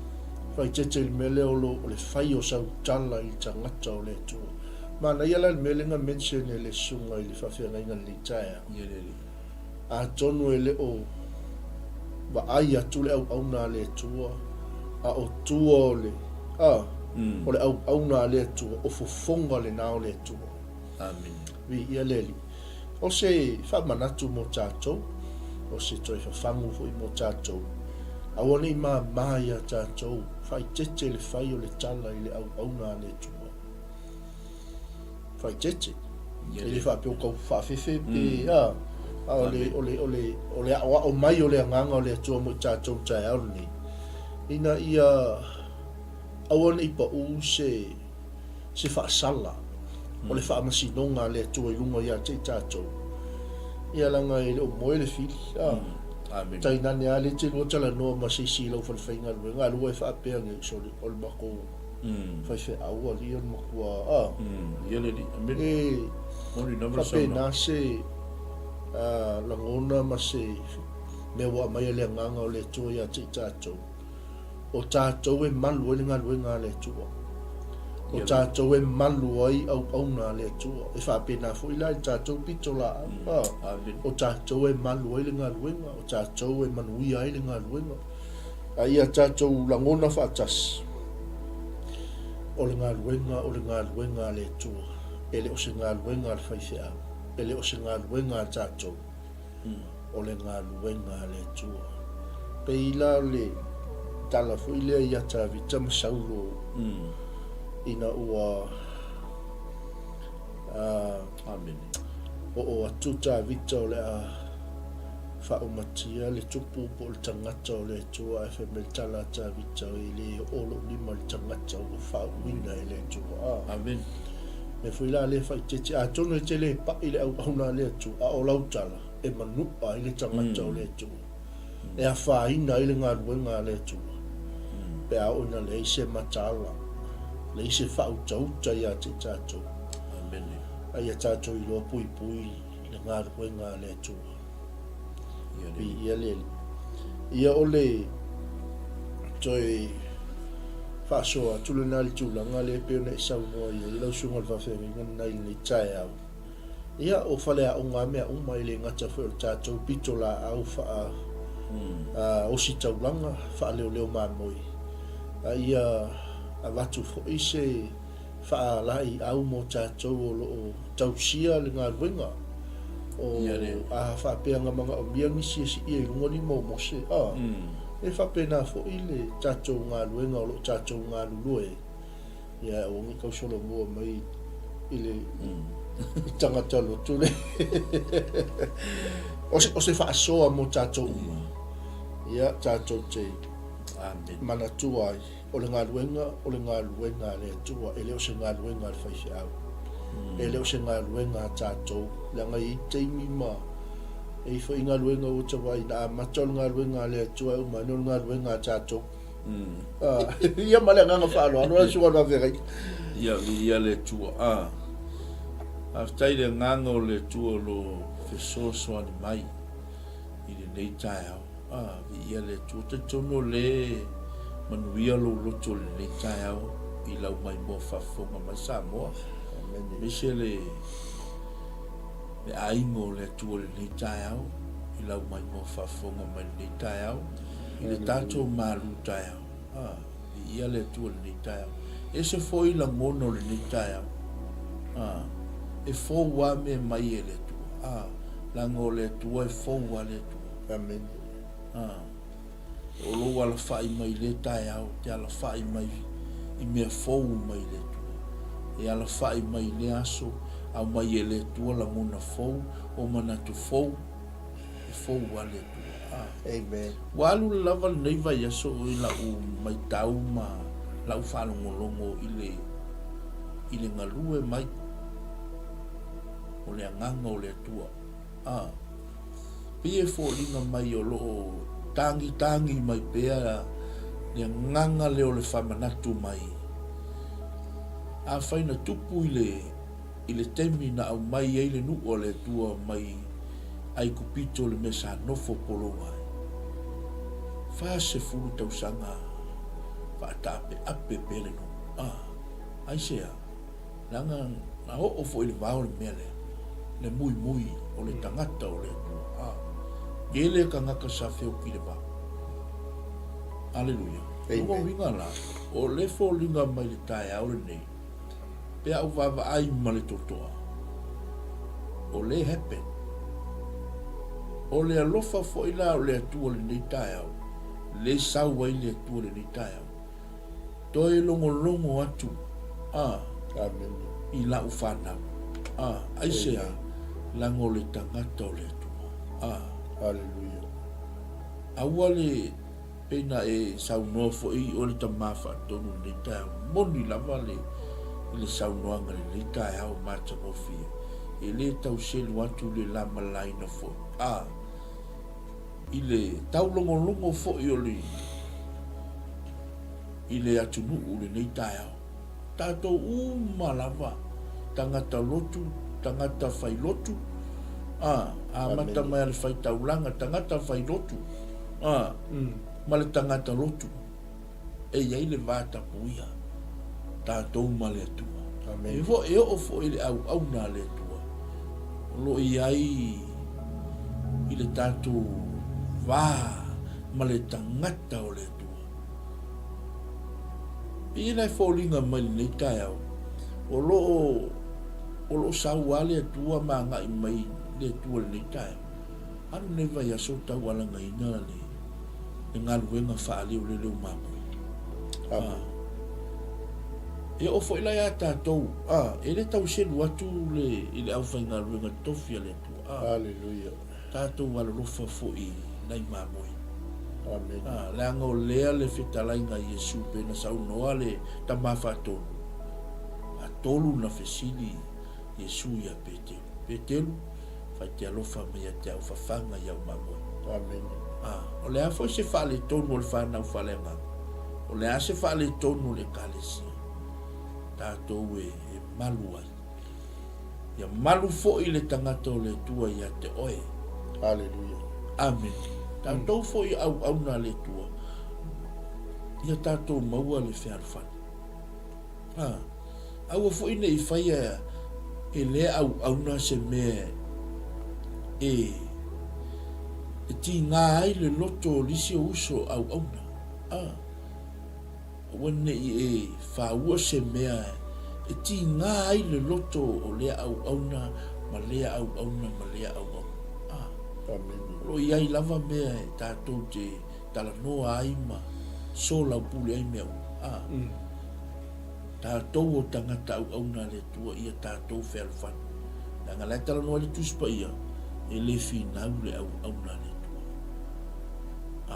Faaeteete i le mea lea o lou, o le fai o sau tala i le tagata o le Atua. Manaia la le mea lea na mention e le susuga i le faafeagaiga i lenei taeao. Viia le Alii. Atonu e le o vaai atu le auauna a le Atua, a o tua o le, a, o le auauna a le Atua, o fofoga lena o le Atua. Amene. Viia le Alii. O se faamanatu mo tatou, o se toe fafagu foi mo tatou, aua ne i māmā iā tatou, faaeteete le fai o le tala i le auauna a le Atua. Faaeteete. E le faapea o tau faafefe pe, a, a o le, o le, o le, o le aoao mai o le agaga o le Atua mo i tatou i le taeao lenei, ina ia aua ne i pau se, se faasala o le faamasinoga a le Atua i luga ia te i tatou, ia leaga e le o moe le fili, a. Tainane lava lea e te lua talanoa ma se isi i lau fale faigaluega, a lua e faapea nei, sole, o le matou faifeau alii o le matua, a. E faapena se lagona ma se mea ua aumai e le Agaga o le Atua ia te i tatou. O tatou e malu ai le galuega a le Atua. O tatou e malu ai auauna a le Atua. E faapena foi la i le tatou pitolaau. O tatou e malu ai le galuega, o tatou e manuia ai le galuega. A ia tatou lagona faatasi, o le galuega o le galuega a le Atua. E le o se galuega a le faifeau, e le o se galuega a tatou. o le galuega a le Atua. Pei la o le tala foi lea ia Tavita ma Saulo ina ua Amene. Oo atu Tavita o le a faaumatia le tupu po o le tagata o le Atua ae fai mai le tala a Tavita e le oo lou lima i le tagata ua faauuina e le Atua. Amene. Mea foi la lea faaeteete atonu e te le pai le auauna a le Atua a o lau tala e manua ai le tagata o le Atua. E afaina ai le galuega a le Atua pe a oo ina leai se mataala, leai se faautauta ia te i tatou. Amene. A ia tatou iloa puipui le galuega a le Atua. Viia le Alii. Ia o le toe faasoa atu lena i le tulaga lea e pei ona e saunoa i ai lau susuga i le faafeagaiga lena i lenei taeao. Ia, o faleaoga a mea uma, e le gata foi o le tatou pitolaau faa ositaulaga, faaleoleo mamoe, a ia avatu foi se faalaiau mo tatou o lo o tausia le galuega. O a faapea na manaomia nisi e siia i luga ni momose, a, e faapena foi le tatou galuega o lo o tatou galulue ai. Ia aua ne i tau solomua mai i le tagata lotu le. O se, o se faasoa mo tatou uma. Ia, tatou te manatua ai, o le galuega, o le galuega a le Atua, e le o se galuega a le faifeau. E le o se galuega a tatou, leaga e i ai taimi ma e i ai foi galuega ua tau ina amata o le galuega a le Atua e uma ane o le galuega a tatou. Ia ma le agaga faaaloalo lau Susuga i le Faafeagaiga. Ia, viia le Atua. A. Faafetai i le agaga o le Atua o lo o fesoasoani mai i lenei taeao. A, viia le Atua. Talitonu o lea e manuia lou loto i lenei taeao i lau maimoa faafofoga mai Samoa. Aemaise le le aiga o le Atua i lenei taeao, i lau maimoa faafofoga mai i lenei taeao, i le tatou malu taeao. A, viia le Atua i lenei taeao. E ese foi lagona o lenei taeao. A, e fou lava mea mai e le Atua. A, leaga o le Atua e fou lava le Atua. Amene. A, o lou alafai mai i lea taeao, te alafai mai i mea fou mai le Atua. E alafai mai i lea aso, aumai e le Atua lagona fou, o manatu fou, e fou lava le Atua. A. Amen. Ua alu lava lenei vaiaso i lau maitau ma lau faalogologo i le, i le galue mai o le Agaga o le Atua. A. Pei e foliga mai o lo o tagitagi mai pea le agaga lea o le faamanatu mai. Afai na tupu i le, i le taimi na aumai ai le nuu a le Atua mai Aikupito le mea sa nofo polou ai, 40 tausaga faataapeape pea le nuu. A, aisea? Leaga na oo foi i le vao le mea lea, le muimui o le tagata o le Atua. A, tele tagata sa feoki i le vao. Aleluia. Lona uiga la, o le foliga mai le taeao lenei, pe a ou vaavaai ma le totoa, o le happen. O le alofa foi la o le Atua lenei taeao, le sau ai le Atua lenei taeao. Toe logologo atu a i lau fanau a aisea leaga o le tagata o le Atua a. Hallelujah. Aua le pei na e saunoa foi oe le tama faatonu i lenei taeao. Moni lava le i le saunoaga i lenei taeao matagofie. E le tau selu atu le lamalaina foi a. I le taulogologo foi o le i le atunuu lenei taeao. Tatou uma lava, tagata lotu, tagata fai lotu, a, amata mai a le fai taulaga, tagata fai lotu, a, ma le tagata lotu. E i ai le va tapuia tatou ma le Atua. Amen. E foi, e oo foi i le auauna a le Atua, o lo o i ai i le tatou va ma le tagata o le Atua. Pei la e foliga mai lenei taeao, o lo o, o lo o sau lava le Atua ma agai mai le Atua i lenei taeao. Alu lenei vaiaso o taualagaina le. Le galuega faaleoleleo mamoe. Amen. E oo foi la ia tatou, a, e le tau selu atu le, i le aufaigaluega tofi a le Atua. A, Hallelujah. Tatou alolofa foi i nai mamoe. Amen. A, leaga o lea le fetalaiga a Iesu pe na saunoa le Tama Faatonu, fatolu na fesili Iesu ia Petelu. Petelu, fai te alofa mai ia te au fafaga i au mamoe. Amen. A, o le a foi se faaletonu o le fanau faaleagaga? O le a se faaletonu o le Ekalesia? Tatou e, e malu ai. Ia malu foi le tagata o le Atua ia te oe. Hallelujah. Amen. Tatou foi auauna a le Atua, ia tatou maua le fealofani. A, aua foi ne i faia e lea auauna se mea e, e tiga ai le loto o lisi o uso auauna. A, aua ne i e faua se mea e tiga ai le loto o lea auauna ma lea auauna ma lea auauna. A, Amene. o lo o i ai lava mea e tatou te talanoa ai ma soalaupule ai mea uma. A, tatou o tagata auauna a le Atua, ia tatou fealofani. Leaga la e talanoa ai le Tusi Paia, e le finau le auauna a le Atua.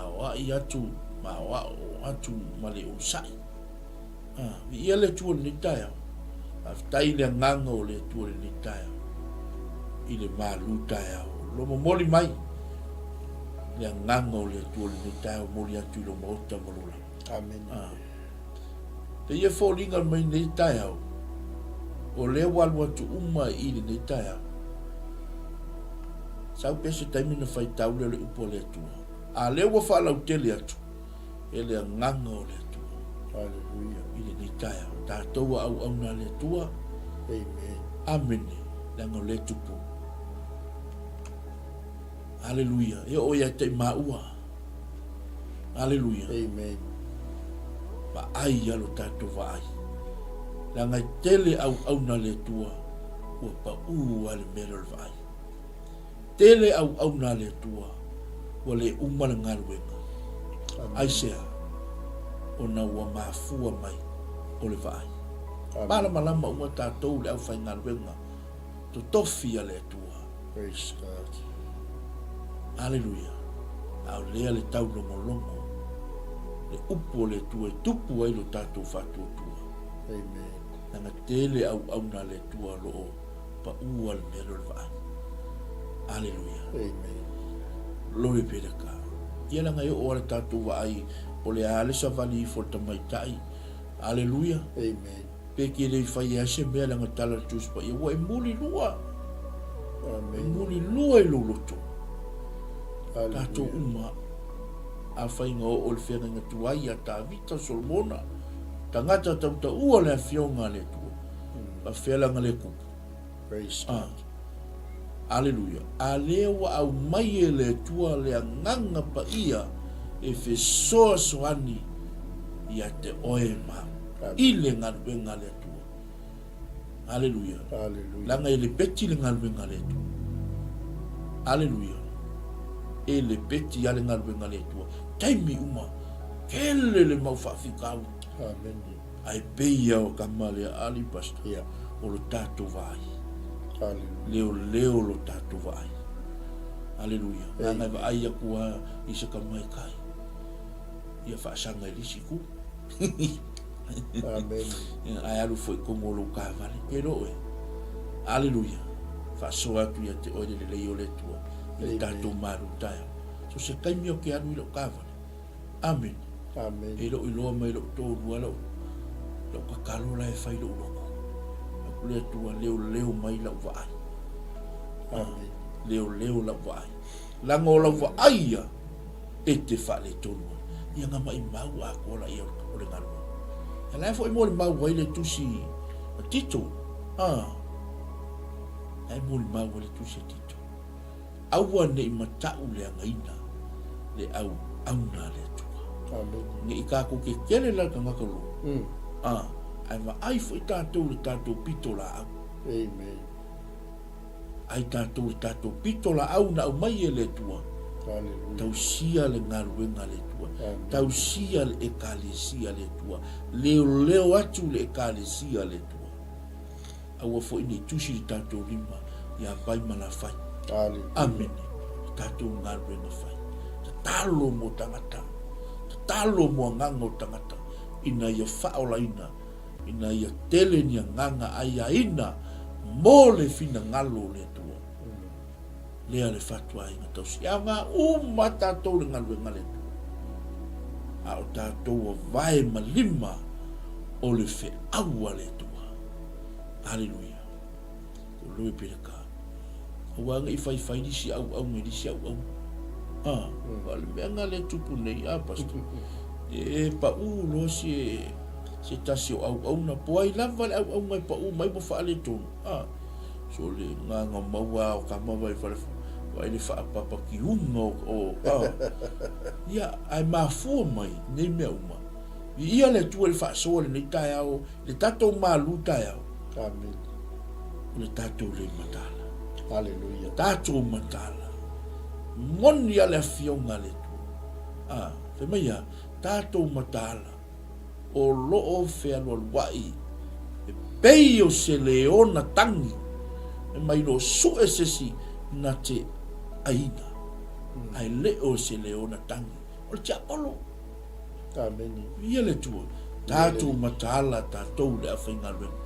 Aoai atu ma aoao atu ma le onosai. A, viia le Atua i lenei taeao. Faafetai i le agaga o le Atua i lenei taeao, i le malu taeao. O lo momoli mai le agaga o le Atua i lenei taeao, momoli atu i lo maota ma lo lava. Amene. A, pei e foliga mai lenei taeao, o lea ua alu atu uma i lenei taeao. Sau pea se taimi na faitau lea o le upu a le Atua. A lea ua faalautele atu, e le agaga o le Atua. Hallelujah. I lenei taeao. Tatou a auauna a le Atua. Amen. Amene. Leaga o lea e tupu. Hallelujah. E oo ia te i maua. Hallelujah. Amen. Vaai ia lo tatou vaai. Leaga e tele auauna a le Atua ua paū a le mea lea o le vaai. Tele auauna a le Atua ua le uma le galuega. Aisea? Ona ua mafua mai o le vaai. Malamalama uma tatou le aufaigaluega totofi a le Atua. Praise God. Aleluia. A o lea le taulogologo, le upu o le Atua e tupu ai lo tatou faatuatua. Amen. Leaga tele auauna a le Atua o lo o paʻu a le mea lea o le vaai. Aleluia. Amen. Glory be to God. Ia leaga e oo lava le tatou vaai o le a le savali ifo o le tamaitai. Aleluia. Amen. Pe ke le i faia ai se mea leaga tala le Tusi Paia ua e muli lua. Amen. E muli lua i lou loto. Aleluia. Tatou uma afai na oo le feagaiga tuai ia Tavita, Solomona, tagata tautaua le afioga a le Atua. Faafefea la na le kupu. Praise Ah. God. Aleluia. A lea ua aumai e le Atua le agaga paia e fesoasoani ia te oe ma au i le galuega a le Atua. Aleluia. Aleluia. Leaga e lepeti le galuega a le Atua. Aleluia. E lepeti a le galuega a le Atua. Taimi uma, tele le mau faafitauli. Amene. Ae pei ia o kama lea ali pastor. Ia. O lo tatou vaai. Aleluia. Leoleo lo tatou vaai. Aleluia. Leaga e Amen. vaai atu a i se tamaitai. Ia faasaga i le isi itu. Amene. Ae alu foi i totonu o lou taavale. Pe le oe. Aleluia. Faasoa atu ia te oe le lelei o le Atua i le Amen. tatou malu taeao. So se taimi ou te alu i lau taavale. Amene. Amene. E lou iloa mai lou toalua lau, lau tatalo la e fai lou loto. Aku le Atua leoleo mai lau vaai. Amene. Leoleo lau vaai. Leaga o lau vaai ia e te faaletonu ai. Ia na maimau atoa laia o le galuega. Ia la e foi molimau ai le tusi a Tito. Ah. La e molimau ai le tusi a Tito. Aua ne i mataʻu le againa le auauna a le Atua. Amene. Ne i kākou ke kele la le tagata loa. Mm. A, ae vaai foi tātou le tātou pito laau. Amen. Ai tātou le tātou pito laau na aumai e le Atua. Hallelujah. Tausia le galuega a le Atua. Amen. Tausia le Ekalesia a le Atua. Leoleo atu le Ekalesia a le Atua. Aua foi ne i tusi le tatou lima ia pai ma la fai. Hallelujah. Amene. Le tatou galuega fai. Tatalo mo tagata. Tatalo mo agaga o tagata ina ia faaolaina, ina ia tele ni agaga aiaina mo le finagalo o le Atua. Lea le fatuaiga tausi. E aoga uma tatou le galuega a le Atua. A o tatou avae ma lima o le feau a le Atua. Aleluia. Ko Louis Peleka. Aua ne i faifai nisi auauna i nisi auauna. Ah, o le mea lena lea e tupu nei, ah, pastor. E pau loa se, se tasi o auauna, po ai lava le auauna e pau mai ua faaletonu. Ah, so le agaga maua o kama vai fale vai le faapapa kiuga o, o ah. Ia, ae mafua mai nei mea uma. Viia le Atua i le faasoa i lenei taeao, i le tatou malu taeao. Amen. O le tatou le mataala. Hallelujah. Tatou mataala. Moni a le afioga a le Atua. Ah, fai mai a, tatou mataala. O loo fealualuai e pei o se leona tagi e mai lo sue sesi na te aina. Ae le o se leona tagi. O le tiapolo. Amene. Ia le Atua, tatou mataala tatou i le aufaigaluega.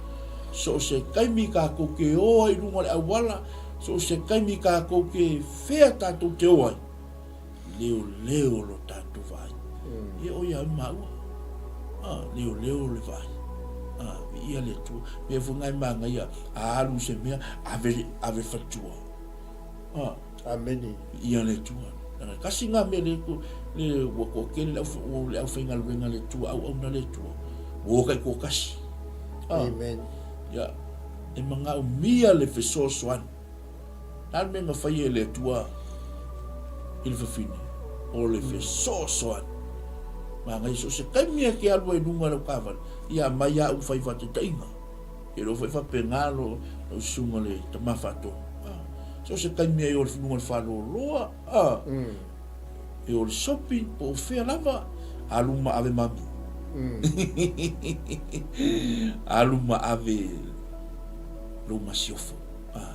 So o se taimi tatou te o ai i luga o le auala, so o se taimi tatou te fea tatou te o ai, leoleo lo tatou vaai. Ia o ia ai maua. Ah, leoleo le vaai. Ah, viia le Atua. Mea foi ngai manaia, a alu se mea, ave, ave faletua. Ah. Amene. Ia le Atua. Leaga tasi nga mea le le ua toatele le au le aufaigaluega a le Atua, auauna a le Atua, ua o taitoatasi. Ah. Amen. Ia, e manaomia le fesoasoani. Le a le mea na faia e le Atua i le fafine? O le fesoasoani. Manaia so o se taimi e te alu ai i luga o lau taavale, ia aumai au fai faataitaiga. E le o fai faapena lo lau susuga le tama faatonu. So o se taimi ai o le luga o le faaloloa, a, e o le shopping po o fea lava, alu ma ave mami. Alu ma ave lou masiofo, a,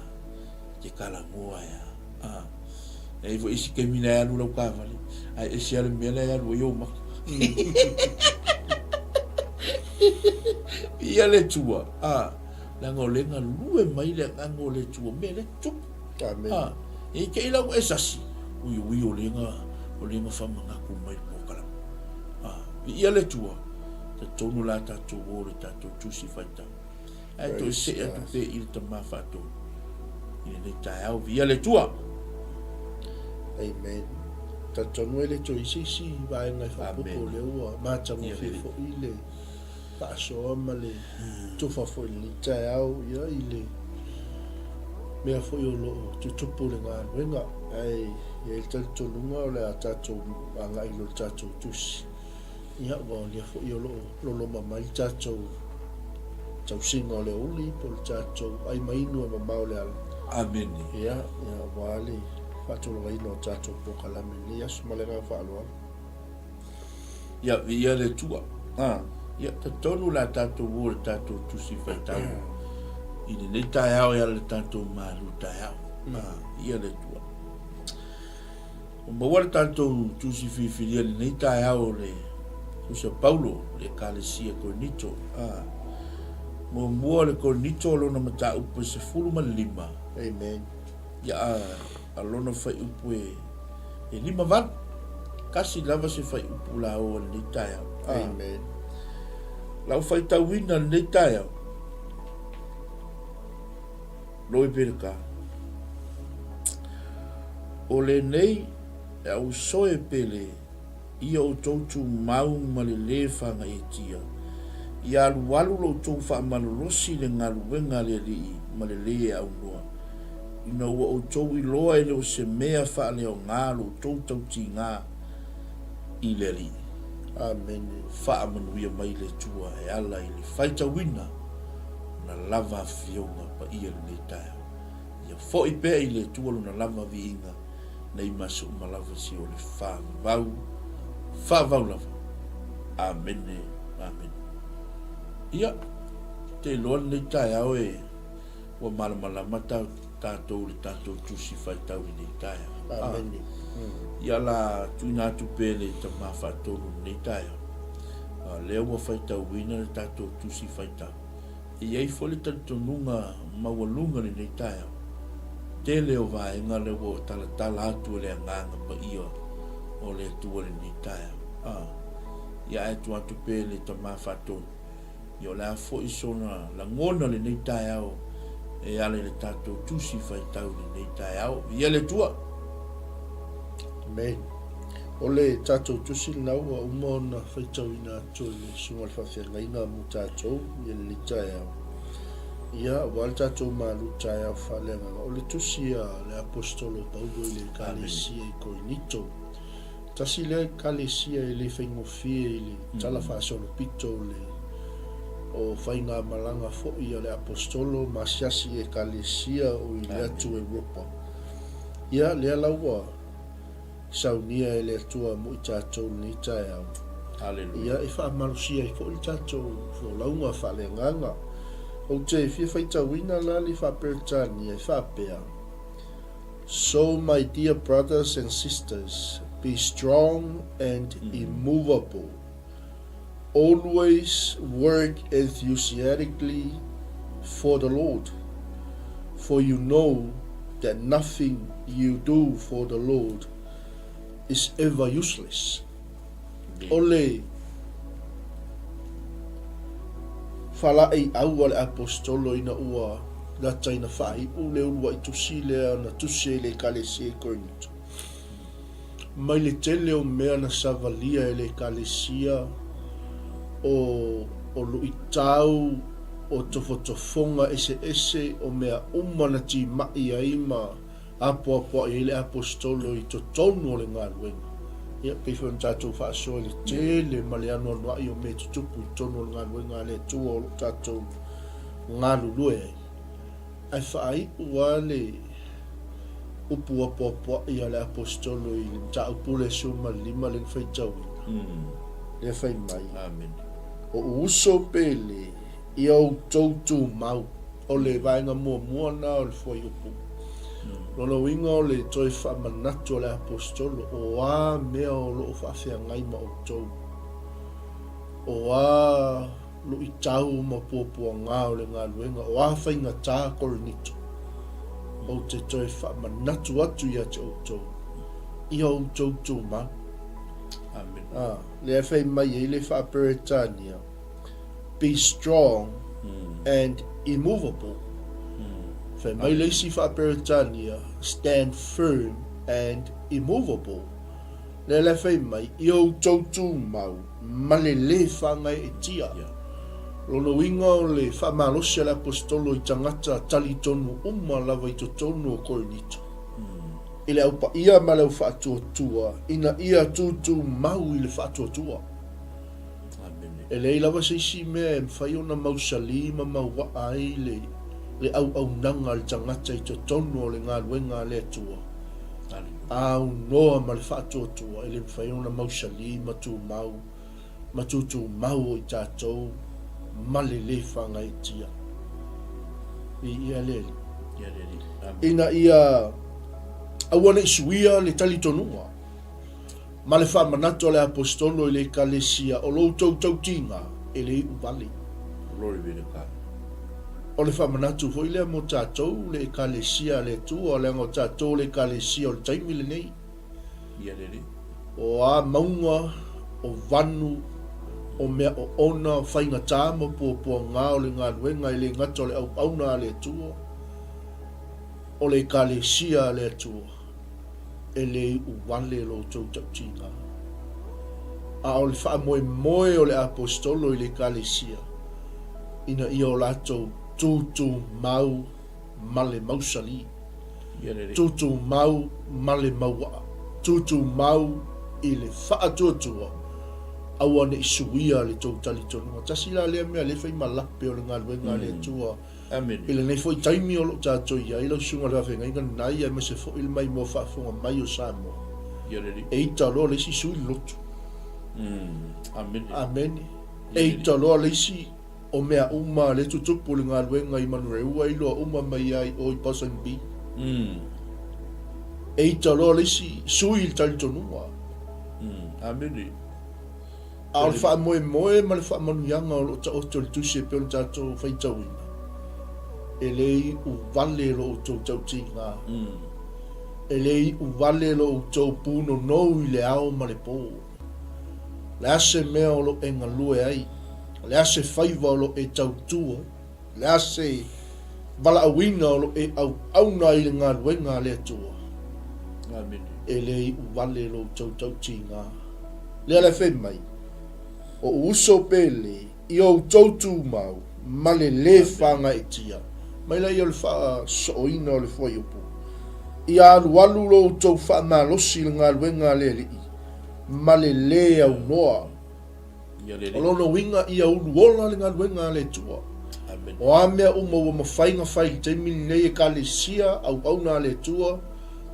te kalagoa ea, a. E i ai foi isi taimi la e alu lau taavale, ae ese lava le mea la e alu ai ou maka. Viia le Atua, a, leaga o lea e galue mai le agaga o le Atua, mea lea e tupu. Amen. A, e i te i la ua e sasi, ui ui o lea na, o lea na faamanatu mai le polokalame. A, viia le Atua, talitonu la tatou o le tatou tusi faitau. Ae toe see atu pea i le tama faatonu i lenei taeao. Viia le Atua! Amen. Talitonu e le toe i se isi vaega e faaopoopo, o lea ua matagofie foi le faasoa ma le tofa foi i lenei taeao, ia, i le mea foi o lo o tutupu i le galuega. Ae i ai le talitonuga o le a tatou agai loa i le tatou tusi. Ia, aua o lea foi o lo o loloma mai le tatou tausiga o le aoauli po o le tatou ai ma inu e mamao le ala. Amene. Ia, ia, aua le faatulagaina o tatou polokalame i lenei aso. Ma le agaga faaaloalo. Ia, viia le Atua. Ah, ia, talitonu le a tatou o i le tatou Tusi Faitau i lenei taeao e ala i le tatou malu taeao. Ah, viia le Atua. Ua maua le tatou tusi filifilia i lenei taeao o le Tusi a Paulo i le Ekalesia Korinito. A. Muamua o le Korinito o lona mataupu e 15. Amen. Ia a, a lona fuaiupu e, e 58. Kasi lava se fuaiupu la o lenei taeao. A. Amen. Lau faitauina lenei taeao. Loi Peleka. O lenei e ausoe pele ia outou tumau ma le lē fagaetia, ia alualu lo outou faamalolosi i le galuega a le Alii ma le lē aunoa, ina ua outou iloa e le o se mea faaleaoga lo outou tautigā i le Alii. Amene. Faamanuia mai le Atua e ala i le faitauina Lona lava afioga paia i lenei taeao. Ia foi pea i le Atua Lona lava viiga. Nei ma aso uma lava seia o le faavavau, faavavau lava. Amene, amene. Ia, te iloa lenei taeao e ua malamalama tatou i le tatou Tusi Faitau i lenei taeao. Amene. Ia la tuuina atu pea le Tama Faatonu i lenei taeao. A lea ua faitauina le tatou Tusi Faitau. E i ai foi le talitonuga maualuga i lenei taeao, tele o vaega lea ua talatala atu e le Agaga Paia o le Atua i lenei taeao. A, ia ae tuu atu pea i le Tama Faatonu, ia o le a foi sona lagona i lenei taeao e ala i le tatou Tusi Faitau i lenei taeao. Viia le Atua! Amen. O le tatou tusi lena ua uma ona faitauina atu e le Susuga i le Faafeagaiga mo tatou i lenei taeao. Ia, aua le tatou malu taeao faaleagaga. O le tusi a le Aposetolo Paulo i le Ekalesia i Korinito. Tasi lea Ekalesia e le faigofie i le tala faasolopito o le o faigamalaga foi a le Aposetolo ma asiasi i Ekalesia o i le atu Europa. Ia, lea la ua saunia e le Atua mo i tatou lenei taeao. Aleluia. Ia, e faamalosia ai foi le tatou folauga faaleagaga. Ou te fia faitauina la le Faa-Peretania e faapea, So my dear brothers and sisters, be strong and immovable. Always work enthusiastically for the Lord, for you know that nothing you do for the Lord is ever useless. O le faalaeiau a le Aposetolo ina ua lata ina faaiu le uluai tusi lea na tusi ai i le Ekalesia i Korinito. Mai le tele o mea na savalia e le Ekalesia, o, o luitau, o tofotofoga eseese, o mea uma na timai ai ma apoapoai ai le Aposetolo i totonu o le galuega. Ia, pei foi ona tatou faasoa i le tele ma le anoanoai o mea e tutupu i totonu o le galuega a le Atua o lo o tatou galulue ai. Ae faaiu lava le upu apoapoai a le Aposetolo i le mataupu lea 15 lea na faitauina, lea fai mai, Oʻu uso pele, ia outou tumau. O le vaega muamua lena o le fuaiupu. Lona uiga o le toe faamanatu a le Aposetolo, o a mea o lo o faafeagai ma outou, o a luitau ma puapuaga o le galuega, o a faigata Korinito, ou te toe faamanatu atu ia te outou, ia outou tumau. Amen. A, lea e fai mai ai le Faa-Peretania, Be strong and immovable. Fai mai le isi Faa-Peretania, Stand firm and immovable. Lea la e fai mai, ia outou tumau ma le lē faagaeetia. Lona uiga o le faamalosi a le Aposetolo i tagata talitonu uma lava i totonu o Korinito, i le Au Paia ma le Au Faatuatua, ina ia tutumau i le faatuatua. E leai lava se isi mea e mafai ona mausali ma mauaa ai le le auaunaga a le tagata i totonu o le galuega a le Atua. Aunoa ma le faatuatua, e le mafai ona mausali ma tumau ma tutumau o i tatou ma le lē fagaetia. Viia le Alii. Ina ia aua ne i suia le talitonuga ma le faamanatu a le Aposetolo i le Ekalesia, o lo outou tautiga e le iu vale. Glory be to God. O le faamanatu foi lea mo tatou, le Ekalesia a le Atua, leaga o tatou le Ekalesia o le taimi lenei. Ia le Alii. O a mauga, o vanu, o mea oona, o faigata ma puapuaga o le galuega e le gata o le auauna a le Atua, o le Ekalesia a le Atua, e le iu vale lo outou tautiga. A o le faamoemoe o le Aposetolo i le Ekalesia, ina ia o latou tūtūmau ma le mausali, tūtūmau ma le mauaa, tūtūmau i le faatuatua, aua ne i suia le tou talitonuga. Tasi la lea mea lea e fai ma lape o le galuega a le Atua. Amene. I lenei foi taimi o lo o tatou i ai lau susuga i le faafeagaiga lenai aemaise foi le maimoa faafofoga mai o Samoa. Ia le Alii. E ita loa le isi sui le lotu. Amene. Amene. E ita loa le isi o mea uma le tutupu le galuega i Manureua e iloa uma mai ai o i Ponsonby. E ita loa le isi sui le talitonuga. Amene. A o le faamoemoe ma le faamanuiaga o lo o taoto i le Tusi e pei ona tatou faitauina, e le iu vale lo outou tautiga, e le iu vale lo outou punonou i le ao ma le po. O le a se mea o lo o e galue ai? O le a se faiva o lo o e tautu ai? O le a se valaauina o lo o e auauna ai i le galuega a le Atua? E le iu vale lo outou tautiga. Lea la e fai mai, O ou uso pele i outou tumau ma le lē fagaetia. Mai laia o le faasooina o le fuaiupu, Ia alualu lo outou faamalosi i le galuega a le Alii ma le lē aunoa. O lona uiga ia ulu ola le galuega a le Atua. O a mea uma ua mafai ona fai i le taimi lenei Ekalesia, auauna a le Atua,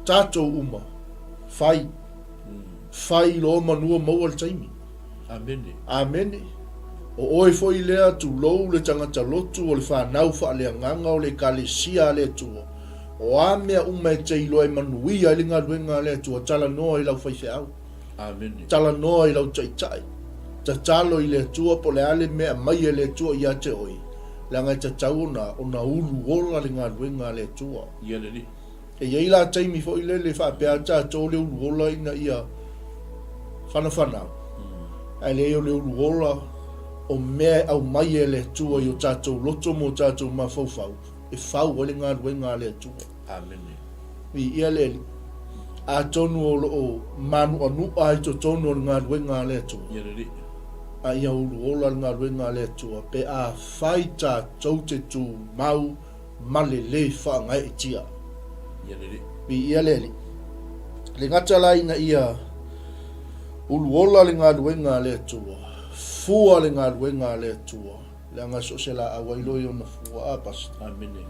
tatou uma, fai. Fai loa manua maua le taimi. Amene. Amene. O oe foi lea, tulou le tagata lotu o le fanau faaleagaga o le Ekalesia a le Atua. O a mea uma e te iloa e manuia ai le galuega a le Atua, talanoa i lau faifeau. Amene. Talanoa i lau taitai. Tatalo i le Atua po o le a le mea e aumai e le Atua ia te oe, leaga e tatau ona, ona ulu ola le galuega a le Atua. Ia lelei. E i ai la taimi foi lele faapea tatou le ulu ola ina ia whanawhanau. Ae leai o le ulu ola o mea e aumai e le Atua i o tatou loto ma o tatou mafaufau e fau ai le galuega a le Atua. Amene. Viia le Alii. Atonu o lo o manuanu'a i totonu o le galuega a le Atua. Ia le Alii. A ia ulu ola le galuega a le Atua pe afai tatou te tumau ma le lē faagaeetia. Ia le Alii. Viia le Alii. Le gata la ina ia ulu ola le galuega a le Atua, fua le galuega a le Atua, leaga so o se laau ai loa i ona fua, a Pastor? Amene.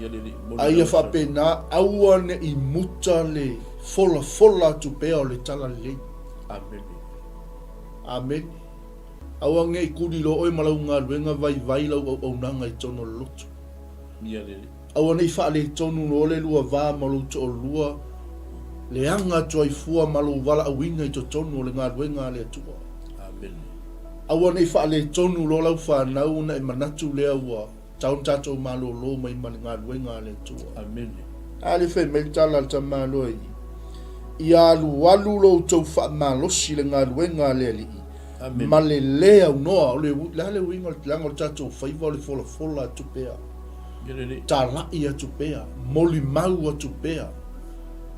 Ia le Alii. Moni A ia lava saunoaga. faapena, aua ne i muta le folafola atu pea o le talalelei. Amene. Amene. Aua ne i kuli loa oe ma lau galuega vaivai lau auaunaga i totonu o le lotu. Aua ne i faaletonu loa le lua va ma lou toalua, leaga atu ai fua ma lou valaauina i totonu o le galuega a le Atua. Aua ne i faaletonu loa lau fanau ona e manatu lea ua tau ona tatou malolo mai ma le galuega a le Atua. A lea fai mai le tala a le tamaloa i Ia alualu lo outou faamalosi i le galuega a le Alii, ma le lē aunoa. O le, le a le uiga o le, leaga o le tatou faiva o le folafola atu pea, tala'i atu pea, molimau atu pea.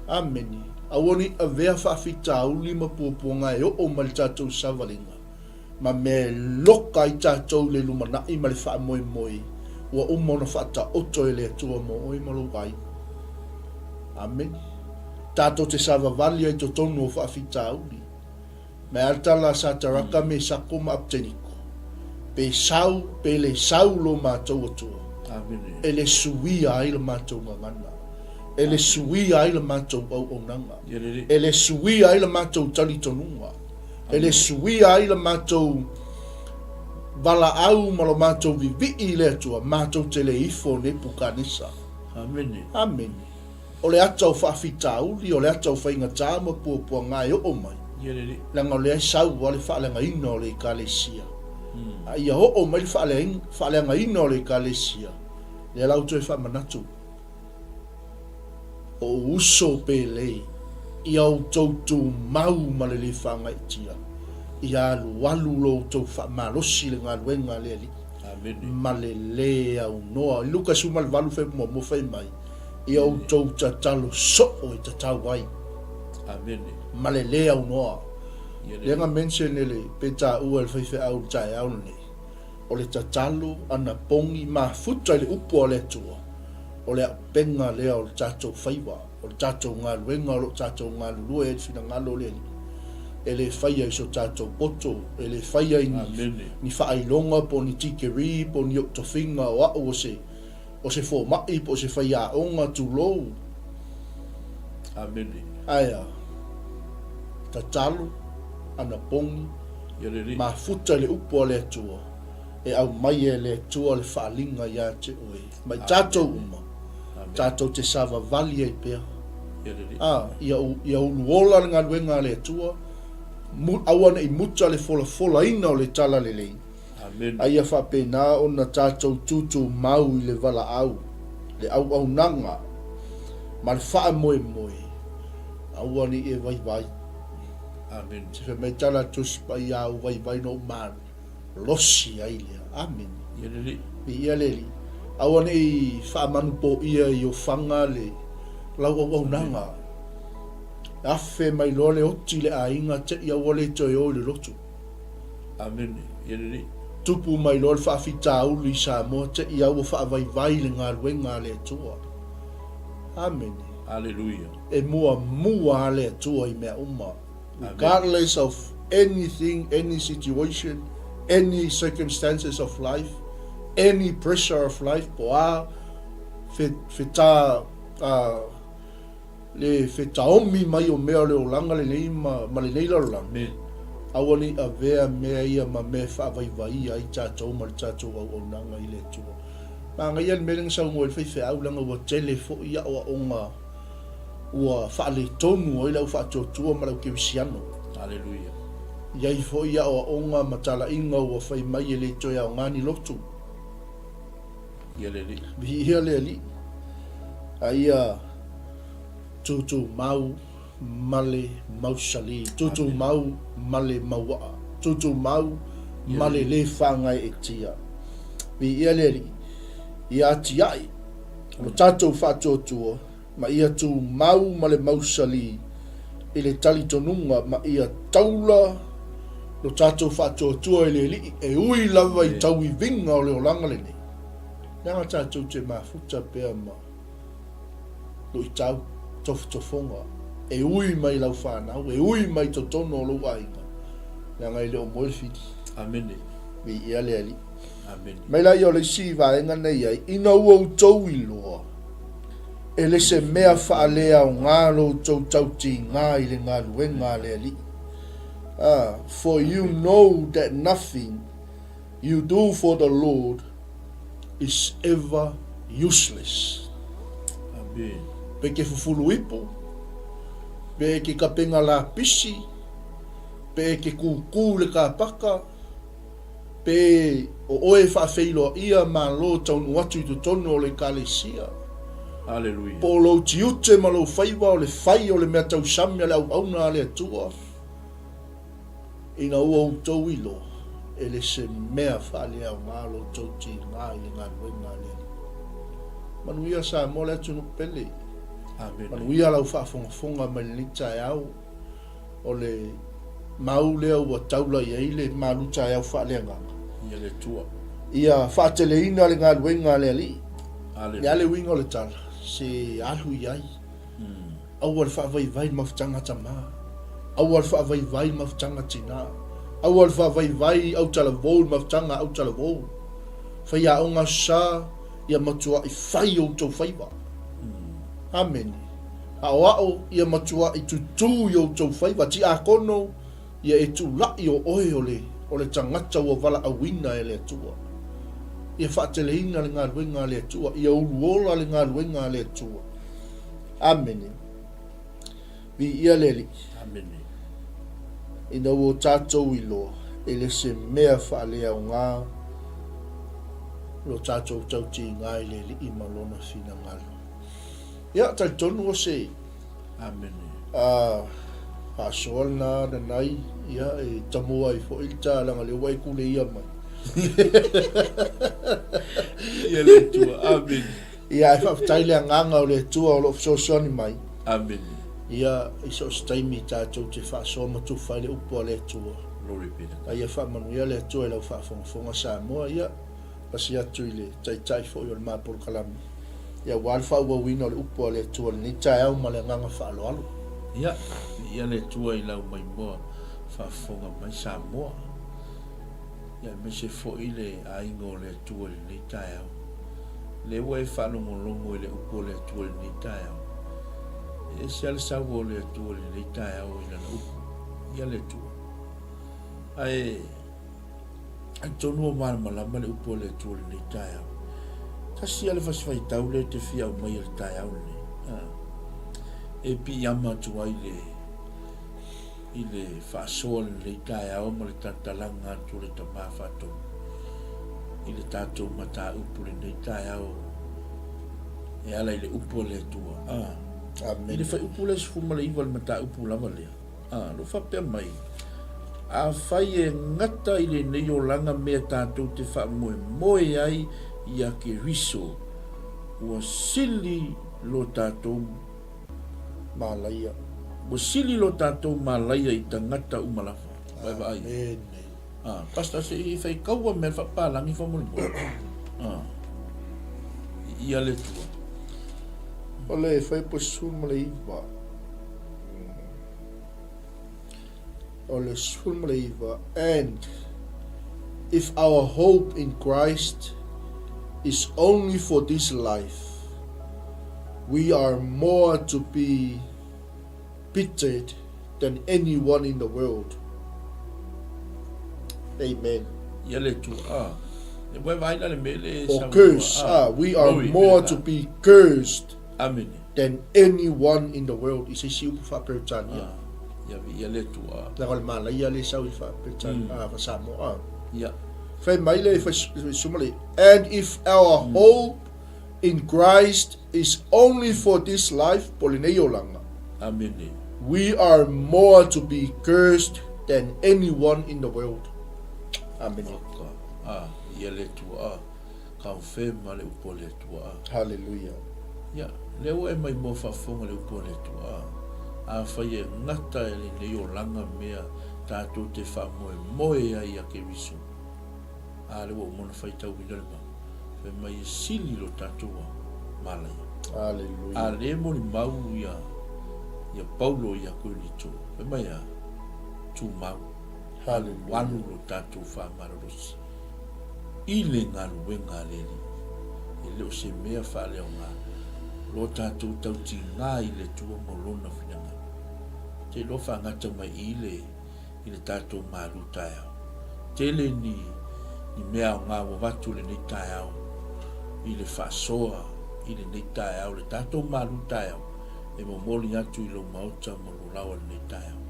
Amene. Aua ne i avea faafitauli ma puapuaga e oo mai i le tatou savaliga, ma mea e loka ai tatou i le lumanai ma le faamoemoe ua uma ona faataoto e le Atua mo oe ma lou aiga. Amene. Tatou te savavali ai i totonu o faafitauli. Mai a le tala a Sataraka, Mesako ma Apeteniko, Pe sau, pe le sau lo matou Atua, e le suia ai la matou gagana, e le suia ai la matou auaunaga, e le suia ai la matou talitonuga, e le suia ai la matou valaau ma lo matou vivii i le Atua, matou te le ifo o Nepukanesa. Amene. O le ata o faafitauli, o le ata o faigata ma puapuaga e oo mai, leaga o lea e sau lava le faaleagaina o le Ekalesia. A ia oo mai le faaleagaina o le Ekalesia, lea la ua toe faamanatu, O ou uso pele, ia outou tumau ma le lē faagaeetia, ia alualu lo outou faamalosi i le galuega a le Alii, ma le lē aunoa. I Luka 18 fai muamua fai mai, Ia outou tatalo soo e tatau ai. Amene. Ma le lē aunoa. Lea na mention e le pe taua e le faifeau i le taeao lenei, o le tatalo anapogi mafuta i le upu a le Atua, o le auupega lea o le tatou faiva, o le tatou galuega o lo o tatou galulue ai i le finagalo o le Alii. E le faia i so tatou poto, e le faia i ni, ni faailoga po o ni tikeri po o ni ou tofiga o au o se. O se fomai po o se faiaoga, tulou. Amene. Ae a? Tatalo, anapogi, Ia lelei. mafuta i le upu a le Atua, e aumai e le Atua le faaaliga ia te oe, ma i tatou uma, tatou te savavali ai pea. Ia lelei. A, ia, ia uluola le galuega a le Atua, mu, aua ne i muta le folafolaina o le Talalelei, Amene. A ia faapena ona tatou tutumau i le valaau, le auaunaga, ma le faamoemoe, aua ne i e vaivai. Amene. Se fai mai tala Tusi Paia a ou vaivai na ou malosi ai lea. Amene. Ia le Alii. Viia le Alii. Aua ne i faamanupoia i ofaga le lau auaunaga. Afe mai loa le oti i le aiga te i aua le toe o i le lotu. Amene. Ia lelei. Tupu mai loa le faafitauli i Samoa te i a ua faavaivai le galuega a le Atua. Amene. Aleluia. E muamua a le Atua i mea uma. Regardless of anything, any situation, any circumstances of life, any pressure of life, po a feta, Le fetaomi mai o mea o le olaga lenei ma, ma lenei lalolagi, aua ne i avea mea ia ma mea e faavaivaia ai tatou ma le tatou auaunaga i le Atua. Manaia le mea lea na saunoa ai le faifeau leaga ua tele foi aoaoga ua faaletonu ai le au faatuatua ma le au kerisiano. Aleluia. I ai foi aoaoga ma talaiga ua fai mai e le toe aoga ni lotu. Ia le Alii. Viia le Alii. A ia tūtūmau ma le mausali. Tūtūmau ma le mauaa. Tūtūmau ma le lē faagaeetia. Viia le Alii. Ia atiae lo tatou faatuatua ma ia tumau ma le mausali i le talitonuga ma ia taula lo tatou faatuatua i le Alii e ui lava i tauiviga o le olaga lenei. Leaga tatou te mafuta pea ma luitau, tofotofoga, e ui mai lau fanau, e ui mai totonu o lou aiga, leaga e le o moe le fili. Amene. Viia le Alii. Amene. Mai laia o le isi vaega na i ai, ina ua outou iloa, e le se mea faaleaoga lo outou tautiga i le galuega a le Alii. Ah, for you know that nothing you do for the Lord is ever useless. Amen. Pe ke fufulu ipu, pe ke kapenga lapisi, pe ke kūkū le kapaka, Pe o oe e faafeiloaia Malo taunuu atu i totonu o le Ekalesia. Aleluia. Po o lou tiute ma lou faiva o le fai o le mea tausami a le auauna a le Atua, ina ua outou iloa, e le se mea faaleaoga lo outou tiga i le galuega a le Alii. Manuia Samoa le atunuu pele. Amene. Manuia lau faafogafoga mai lenei taeao. O le mau lea ua taula i ai le malu taeao faaleagaga. Ia le Atua. Ia faateleina le galuega a le Alii. Aleluia. Le a le uiga o le tala, se alu i ai. Aua le faavaivai le mafutaga a tama. Aua le faavaivai le mafutaga a tina. Aua le faavaivai autalavou le mafutaga a autalavou. Faiaoga sa, ia matuai fai outou faiva. Amene. Aoao ia matuai tutū i outou faiva, tiakono, ia e tulaʻi o oe o le, o le tagata ua valaauina e le Atua. Ia faateleina le galuega a le Atua, ia uluola le galuega a le Atua. Amene. Viia le Alii. Amene. Ina ua tatou iloa, e le se mea faaleaoga lo tatou tautiga i le Alii ma Lona finagalo. Ia, talitonu o se Amene. A faasoa lena nanai, ia, e tamua ai foi le ta, leaga lea ua e kuleia mai. Ia le Atua. Amene. Ia, ae faafetai le agaga o le Atua o lo o fesoasoani mai. Amene. Ia, i so o se taimi tatou te faasoa ma tufa ai le upu a le Atua. Glory be to God. A ia faamanuia le Atua i lau faafogafoga Samoa. Ia, pasi atu i le Taitai foi o le ma polokalame, ia aua le faaauauina o le upu a le Atua i lenei taeao ma le agaga faaaloalo. Ia, viia le Atua i lau maimoa faafofoga mai Samoa, ia aemaise foi le aiga o le Atua i lenei taeao. Lea ua e faalogologo i le upu a le Atua i lenei taeao. E ese lava le saua o le Atua i lenei taeao i Lana upu, ia le Atua. Ae atonu ua malamalama le upu a le Atua i lenei taeao. Tasi lava le fasi faitau lea e te fia aumaia i le taeao lenei. E piiama atu ai le i le faasoa lenei taeao ma le talatalaga atu o le Tama Faatonu i le tatou mataupu lenei taeao e ala i le upu a le Atua. Ah, Amen. I le fuaiupu lea 19 o le mataupu lava lea, ah, lo faapea mai, Afai e gata i lenei olaga mea tatou te faamoemoe ai ia Keriso, ua sili lo tatou Malaia. Ua sili lo tatou malaia i tagata uma lava. Vaevaai. Amene. Ah, Pastor, se i fai kaua mea faapalangi faamolemole. Ah. Ia le Atua. O le fuaiupu 19. O le 19, And if our hope in Christ is only for this life, we are more to be pitied than anyone in the world. Amen. Ia le Atua. Ah. E vaevaai la le mea le Or curse. Ah, we are more to be cursed. Amene. Than anyone in the world i se isi upu faa-Peretania. Ah, ia viia le Atua. Leaga o le malaia lea e sau i faa-Peretania, mm. faa-Samoa. Ia. Fai mai le suma le, and if our mm. hope in Christ is only for this life, po lenei olaga. Amene. We are more to be cursed than anyone in the world. Amene. Oka. Ah, ia le Atua. Ah. Confirm le upu a le Atua. Hallelujah. Ia, lea ua e maimoa faafofoga le upu a le Atua. Afai e gata e lenei olaga mea tatou te faamoemoe ai ia Keriso, a lea ua uma ona faitauina le mau, fai mai e sili lo tatou a malaia. Hallelujah. A lea e molimau ia ia Paulo ia Korinito, fai mai a, tumau, Hallelujah. alu lo tatou faamalolosi. I le galuega a le Alii, e le o se mea faaleaoga lo tatou tautigā i le Atua mo Lona finagalo. Te iloa faagata mai i le i le tatou malu taeao. Tele ni ni mea aoga ua avatu lenei taeao i le faasoa i lenei taeao, le tatou malu taeao e momoli atu i lou maota ma lou laoa i lenei taeao.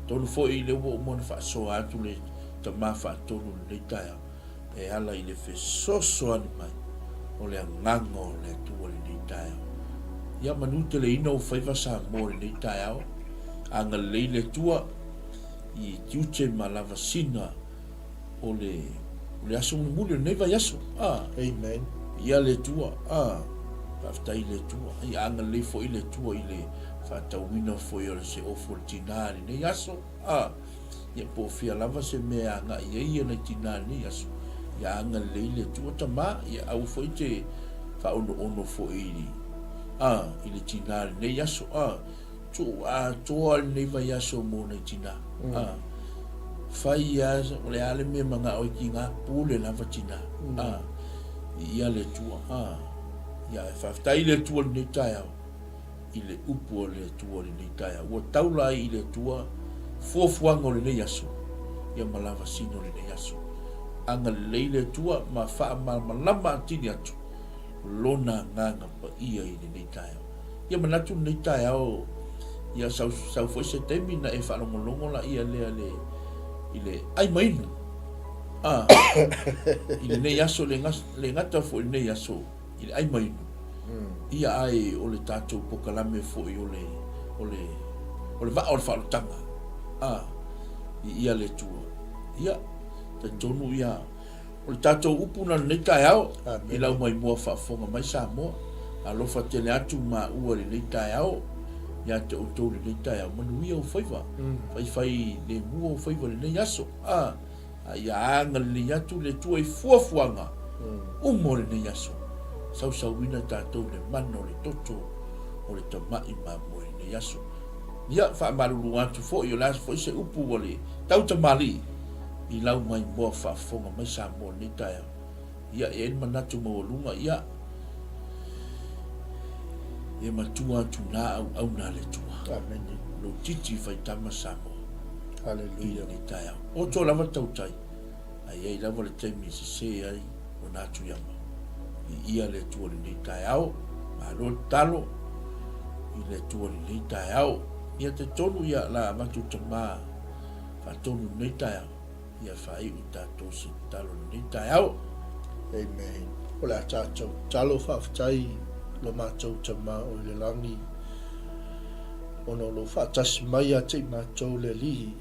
Tonu foi lea ua uma ona faasoa atu le Tama faatonu lenei taeao e ala i le fesoasoani mai o le Agaga o le Atua lenei taeao. Ia manuteleina ou faiva Samoa i lenei taeao, agalelei le Atua i tiute ma lavasina o le, o le aso mulimuli o lenei vaiaso. Ah. Amen. Ia le Atua. Ah. Faafetai i le Atua. Ia agalelei foi le Atua i le faatauina foi o le se ofu o le tinā i lenei aso. Ah. Ia po o fea lava se mea e agai ai ia nai tinā i lenei aso, ia agalelei le Atua Tama, ia aua foi te faaonoono foi i, a, i le tinā i lenei aso, a, tuu atoa lenei vaiaso mo nai tinā, a, fai a, o le a le mea manao ai tinā, pule lava tinā, a, i ia le Atua, a, ia e faafetai i le Atua i lenei taeao. i le upu a le Atua i lenei taeao. Ua taula ai i le Atua fuafuaga o lenei aso, ia ma lavasina o lenei aso. Agalelei le Atua ma faamalamalama atili atu Lona agaga paia i lenei taeao. Ia manatu lenei taeao, ia sau, sau foi se taimi na e faalogologo laia lea le, i le ai ma inu. A, i lenei aso, le, le gata foi i lenei aso, i le ai ma inu. Ia ae o le tatou pokalame foi o le, o le, o le vaa o le faaolataga, a, i ia le Atua. Ia, talitonu ia, o le tatou upu na lenei taeao, i lau maimoa faafofoga mai Samoa, alofa tele atu maua i lenei taeao, ia te outou i lenei taeao, manuia ou faiva, faifai lemu ou faiva i lenei aso, a. A ia agalelei atu le Atua i fuafuaga uma o lenei aso, sausauina tatou i le mana o le toto o le tamai mamoe i lenei aso. Ia, faamalulu atu foi, o le a foi se upu ua le tau tamalii i lau maimoa faafofoga mai Samoa i lenei taeao. Ia, e i ai le manatu maualuga, ia, Ia matua atu na auauna a le Atua. Amene. Lou titi faitama Samoa. Haleluia. I lenei taeao. Oto lava tautai, ae i ai lava le taimi e sese ai lona atu iama. Viia le Atua i lenei taeao. Malo tatalo i le Atua i lenei taeao. Ia talitonu ia la avatu tama faatonu i lenei taeao. Ia faaiu tatou se tatalo i lenei taeao. Amen. O le a tatou tatalo faafetai lo matou Tama o i le lagi ona o lou faatasi mai ia te i matou le Alii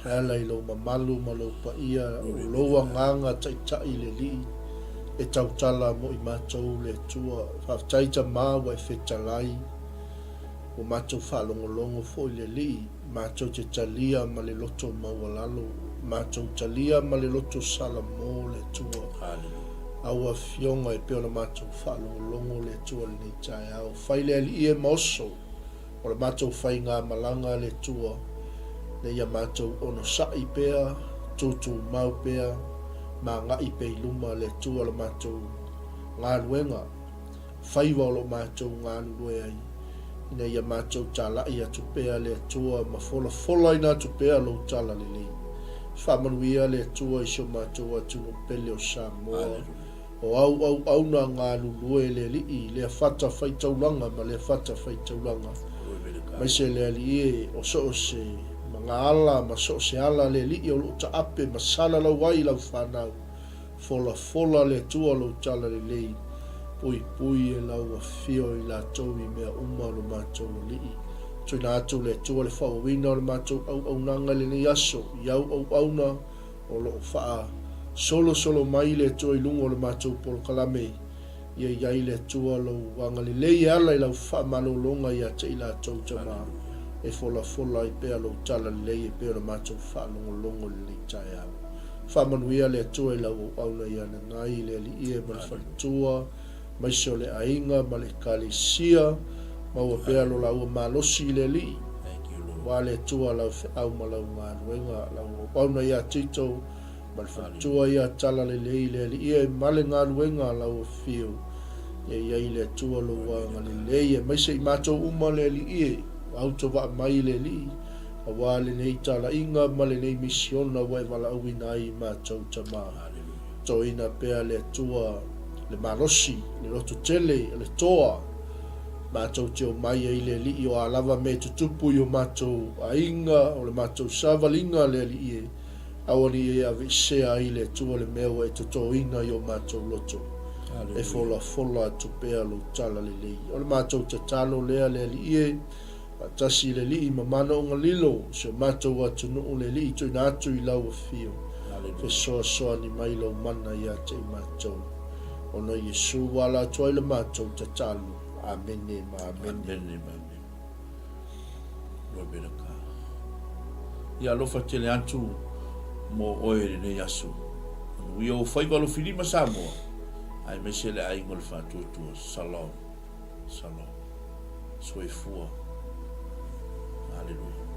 e ala i lou mamalu ma lou paia o lou agaga taitai le Alii e tautala mo i matou le Atua. Faafetai Tama ua e fetalai Ua matou faalogologo foi le Alii, matou te talia ma le loto maualalo, matou talia ma le loto salamo le Atua. Au Afioga e pei ona matou faalogologo le Atua i lenei taeao. Fai le Alii e ma oso o le matou faigamalaga le Atua, ina ia matou onosai pea, tutumau pea, ma agai pea i luma le Atua le matou galuega. faiva o lo matou galulue ai, ina ia matou talai atu pea le Atua ma folafolaina atu pea lou talalelei. Faamanuia le Atua i si o matou atunuu pele o Samoa, o au auauna galulue le Alii, lea fata faitaulaga ma lea fata faitaulaga, aemaise le Alii e, o so o se magaala ma so o se ala le Alii o lo o taape ma salalau ai lau fanau. Folafola le Atua lou tala lelei, puipui e lau afio i latou i mea uma lo matou Alii. Tuina atu le Atua le faaauauina o le matou auaunaga i lenei aso, i au auauna o lo o faasolosolo mai le Atua i luga o le matou polokalame. Ia i ai le Atua lou agalelei e ala i lau faamalologa ia te i latou tama, e folafola ai pea lou tala lelei e pei ona matou faalogologo i lenei taeao. Faamanuia le Atua i lau auauna ia Nanai, le Alii e ma le faletua, aemaise o le aiga ma le Ekalesia. Maua pea lo laua malosi i le Alii. Aua le Atua lau feau ma lau galuega, lau auauna ia Tito ma le faletua ia Talalelei, le Alii e ma le galuega a lau afio. Ia i ai le Atua lou agalelei, aemaise i matou uma le Alii e, ua autovaa mai le Alii. Aua lenei talaiga ma lenei misiona ua e valaauina ai i matou tama. Toina pea le Atua, le malosi, le loto tele, le toa, matou te omai ai le Alii o a lava mea e tutupu i o matou aiga, o le matou savaliga le Alii e, aua ne i e aveesea ai le Atua le mea ua e totoina i o matou loto. E folafola atu pea lou tala lelei. O le matou tatalo lea le Alii e, Faatasi i le Alii ma manaoga lilo o si o matou atunuu le Alii tuuina atu i lau afio fesoasoani mai lou mana ia te i matou. Ona o Iesu ua ala atu ai le matou tatalo. Amene ma amene. Amene ma amene. Glory be to God. Ia alofa tele atu mo oe i lenei aso. Manuia ou faiva alofilima Samoa, aemaise le aiga o le Faatuatua. Shalom. Shalom. Soifua. Hallelujah.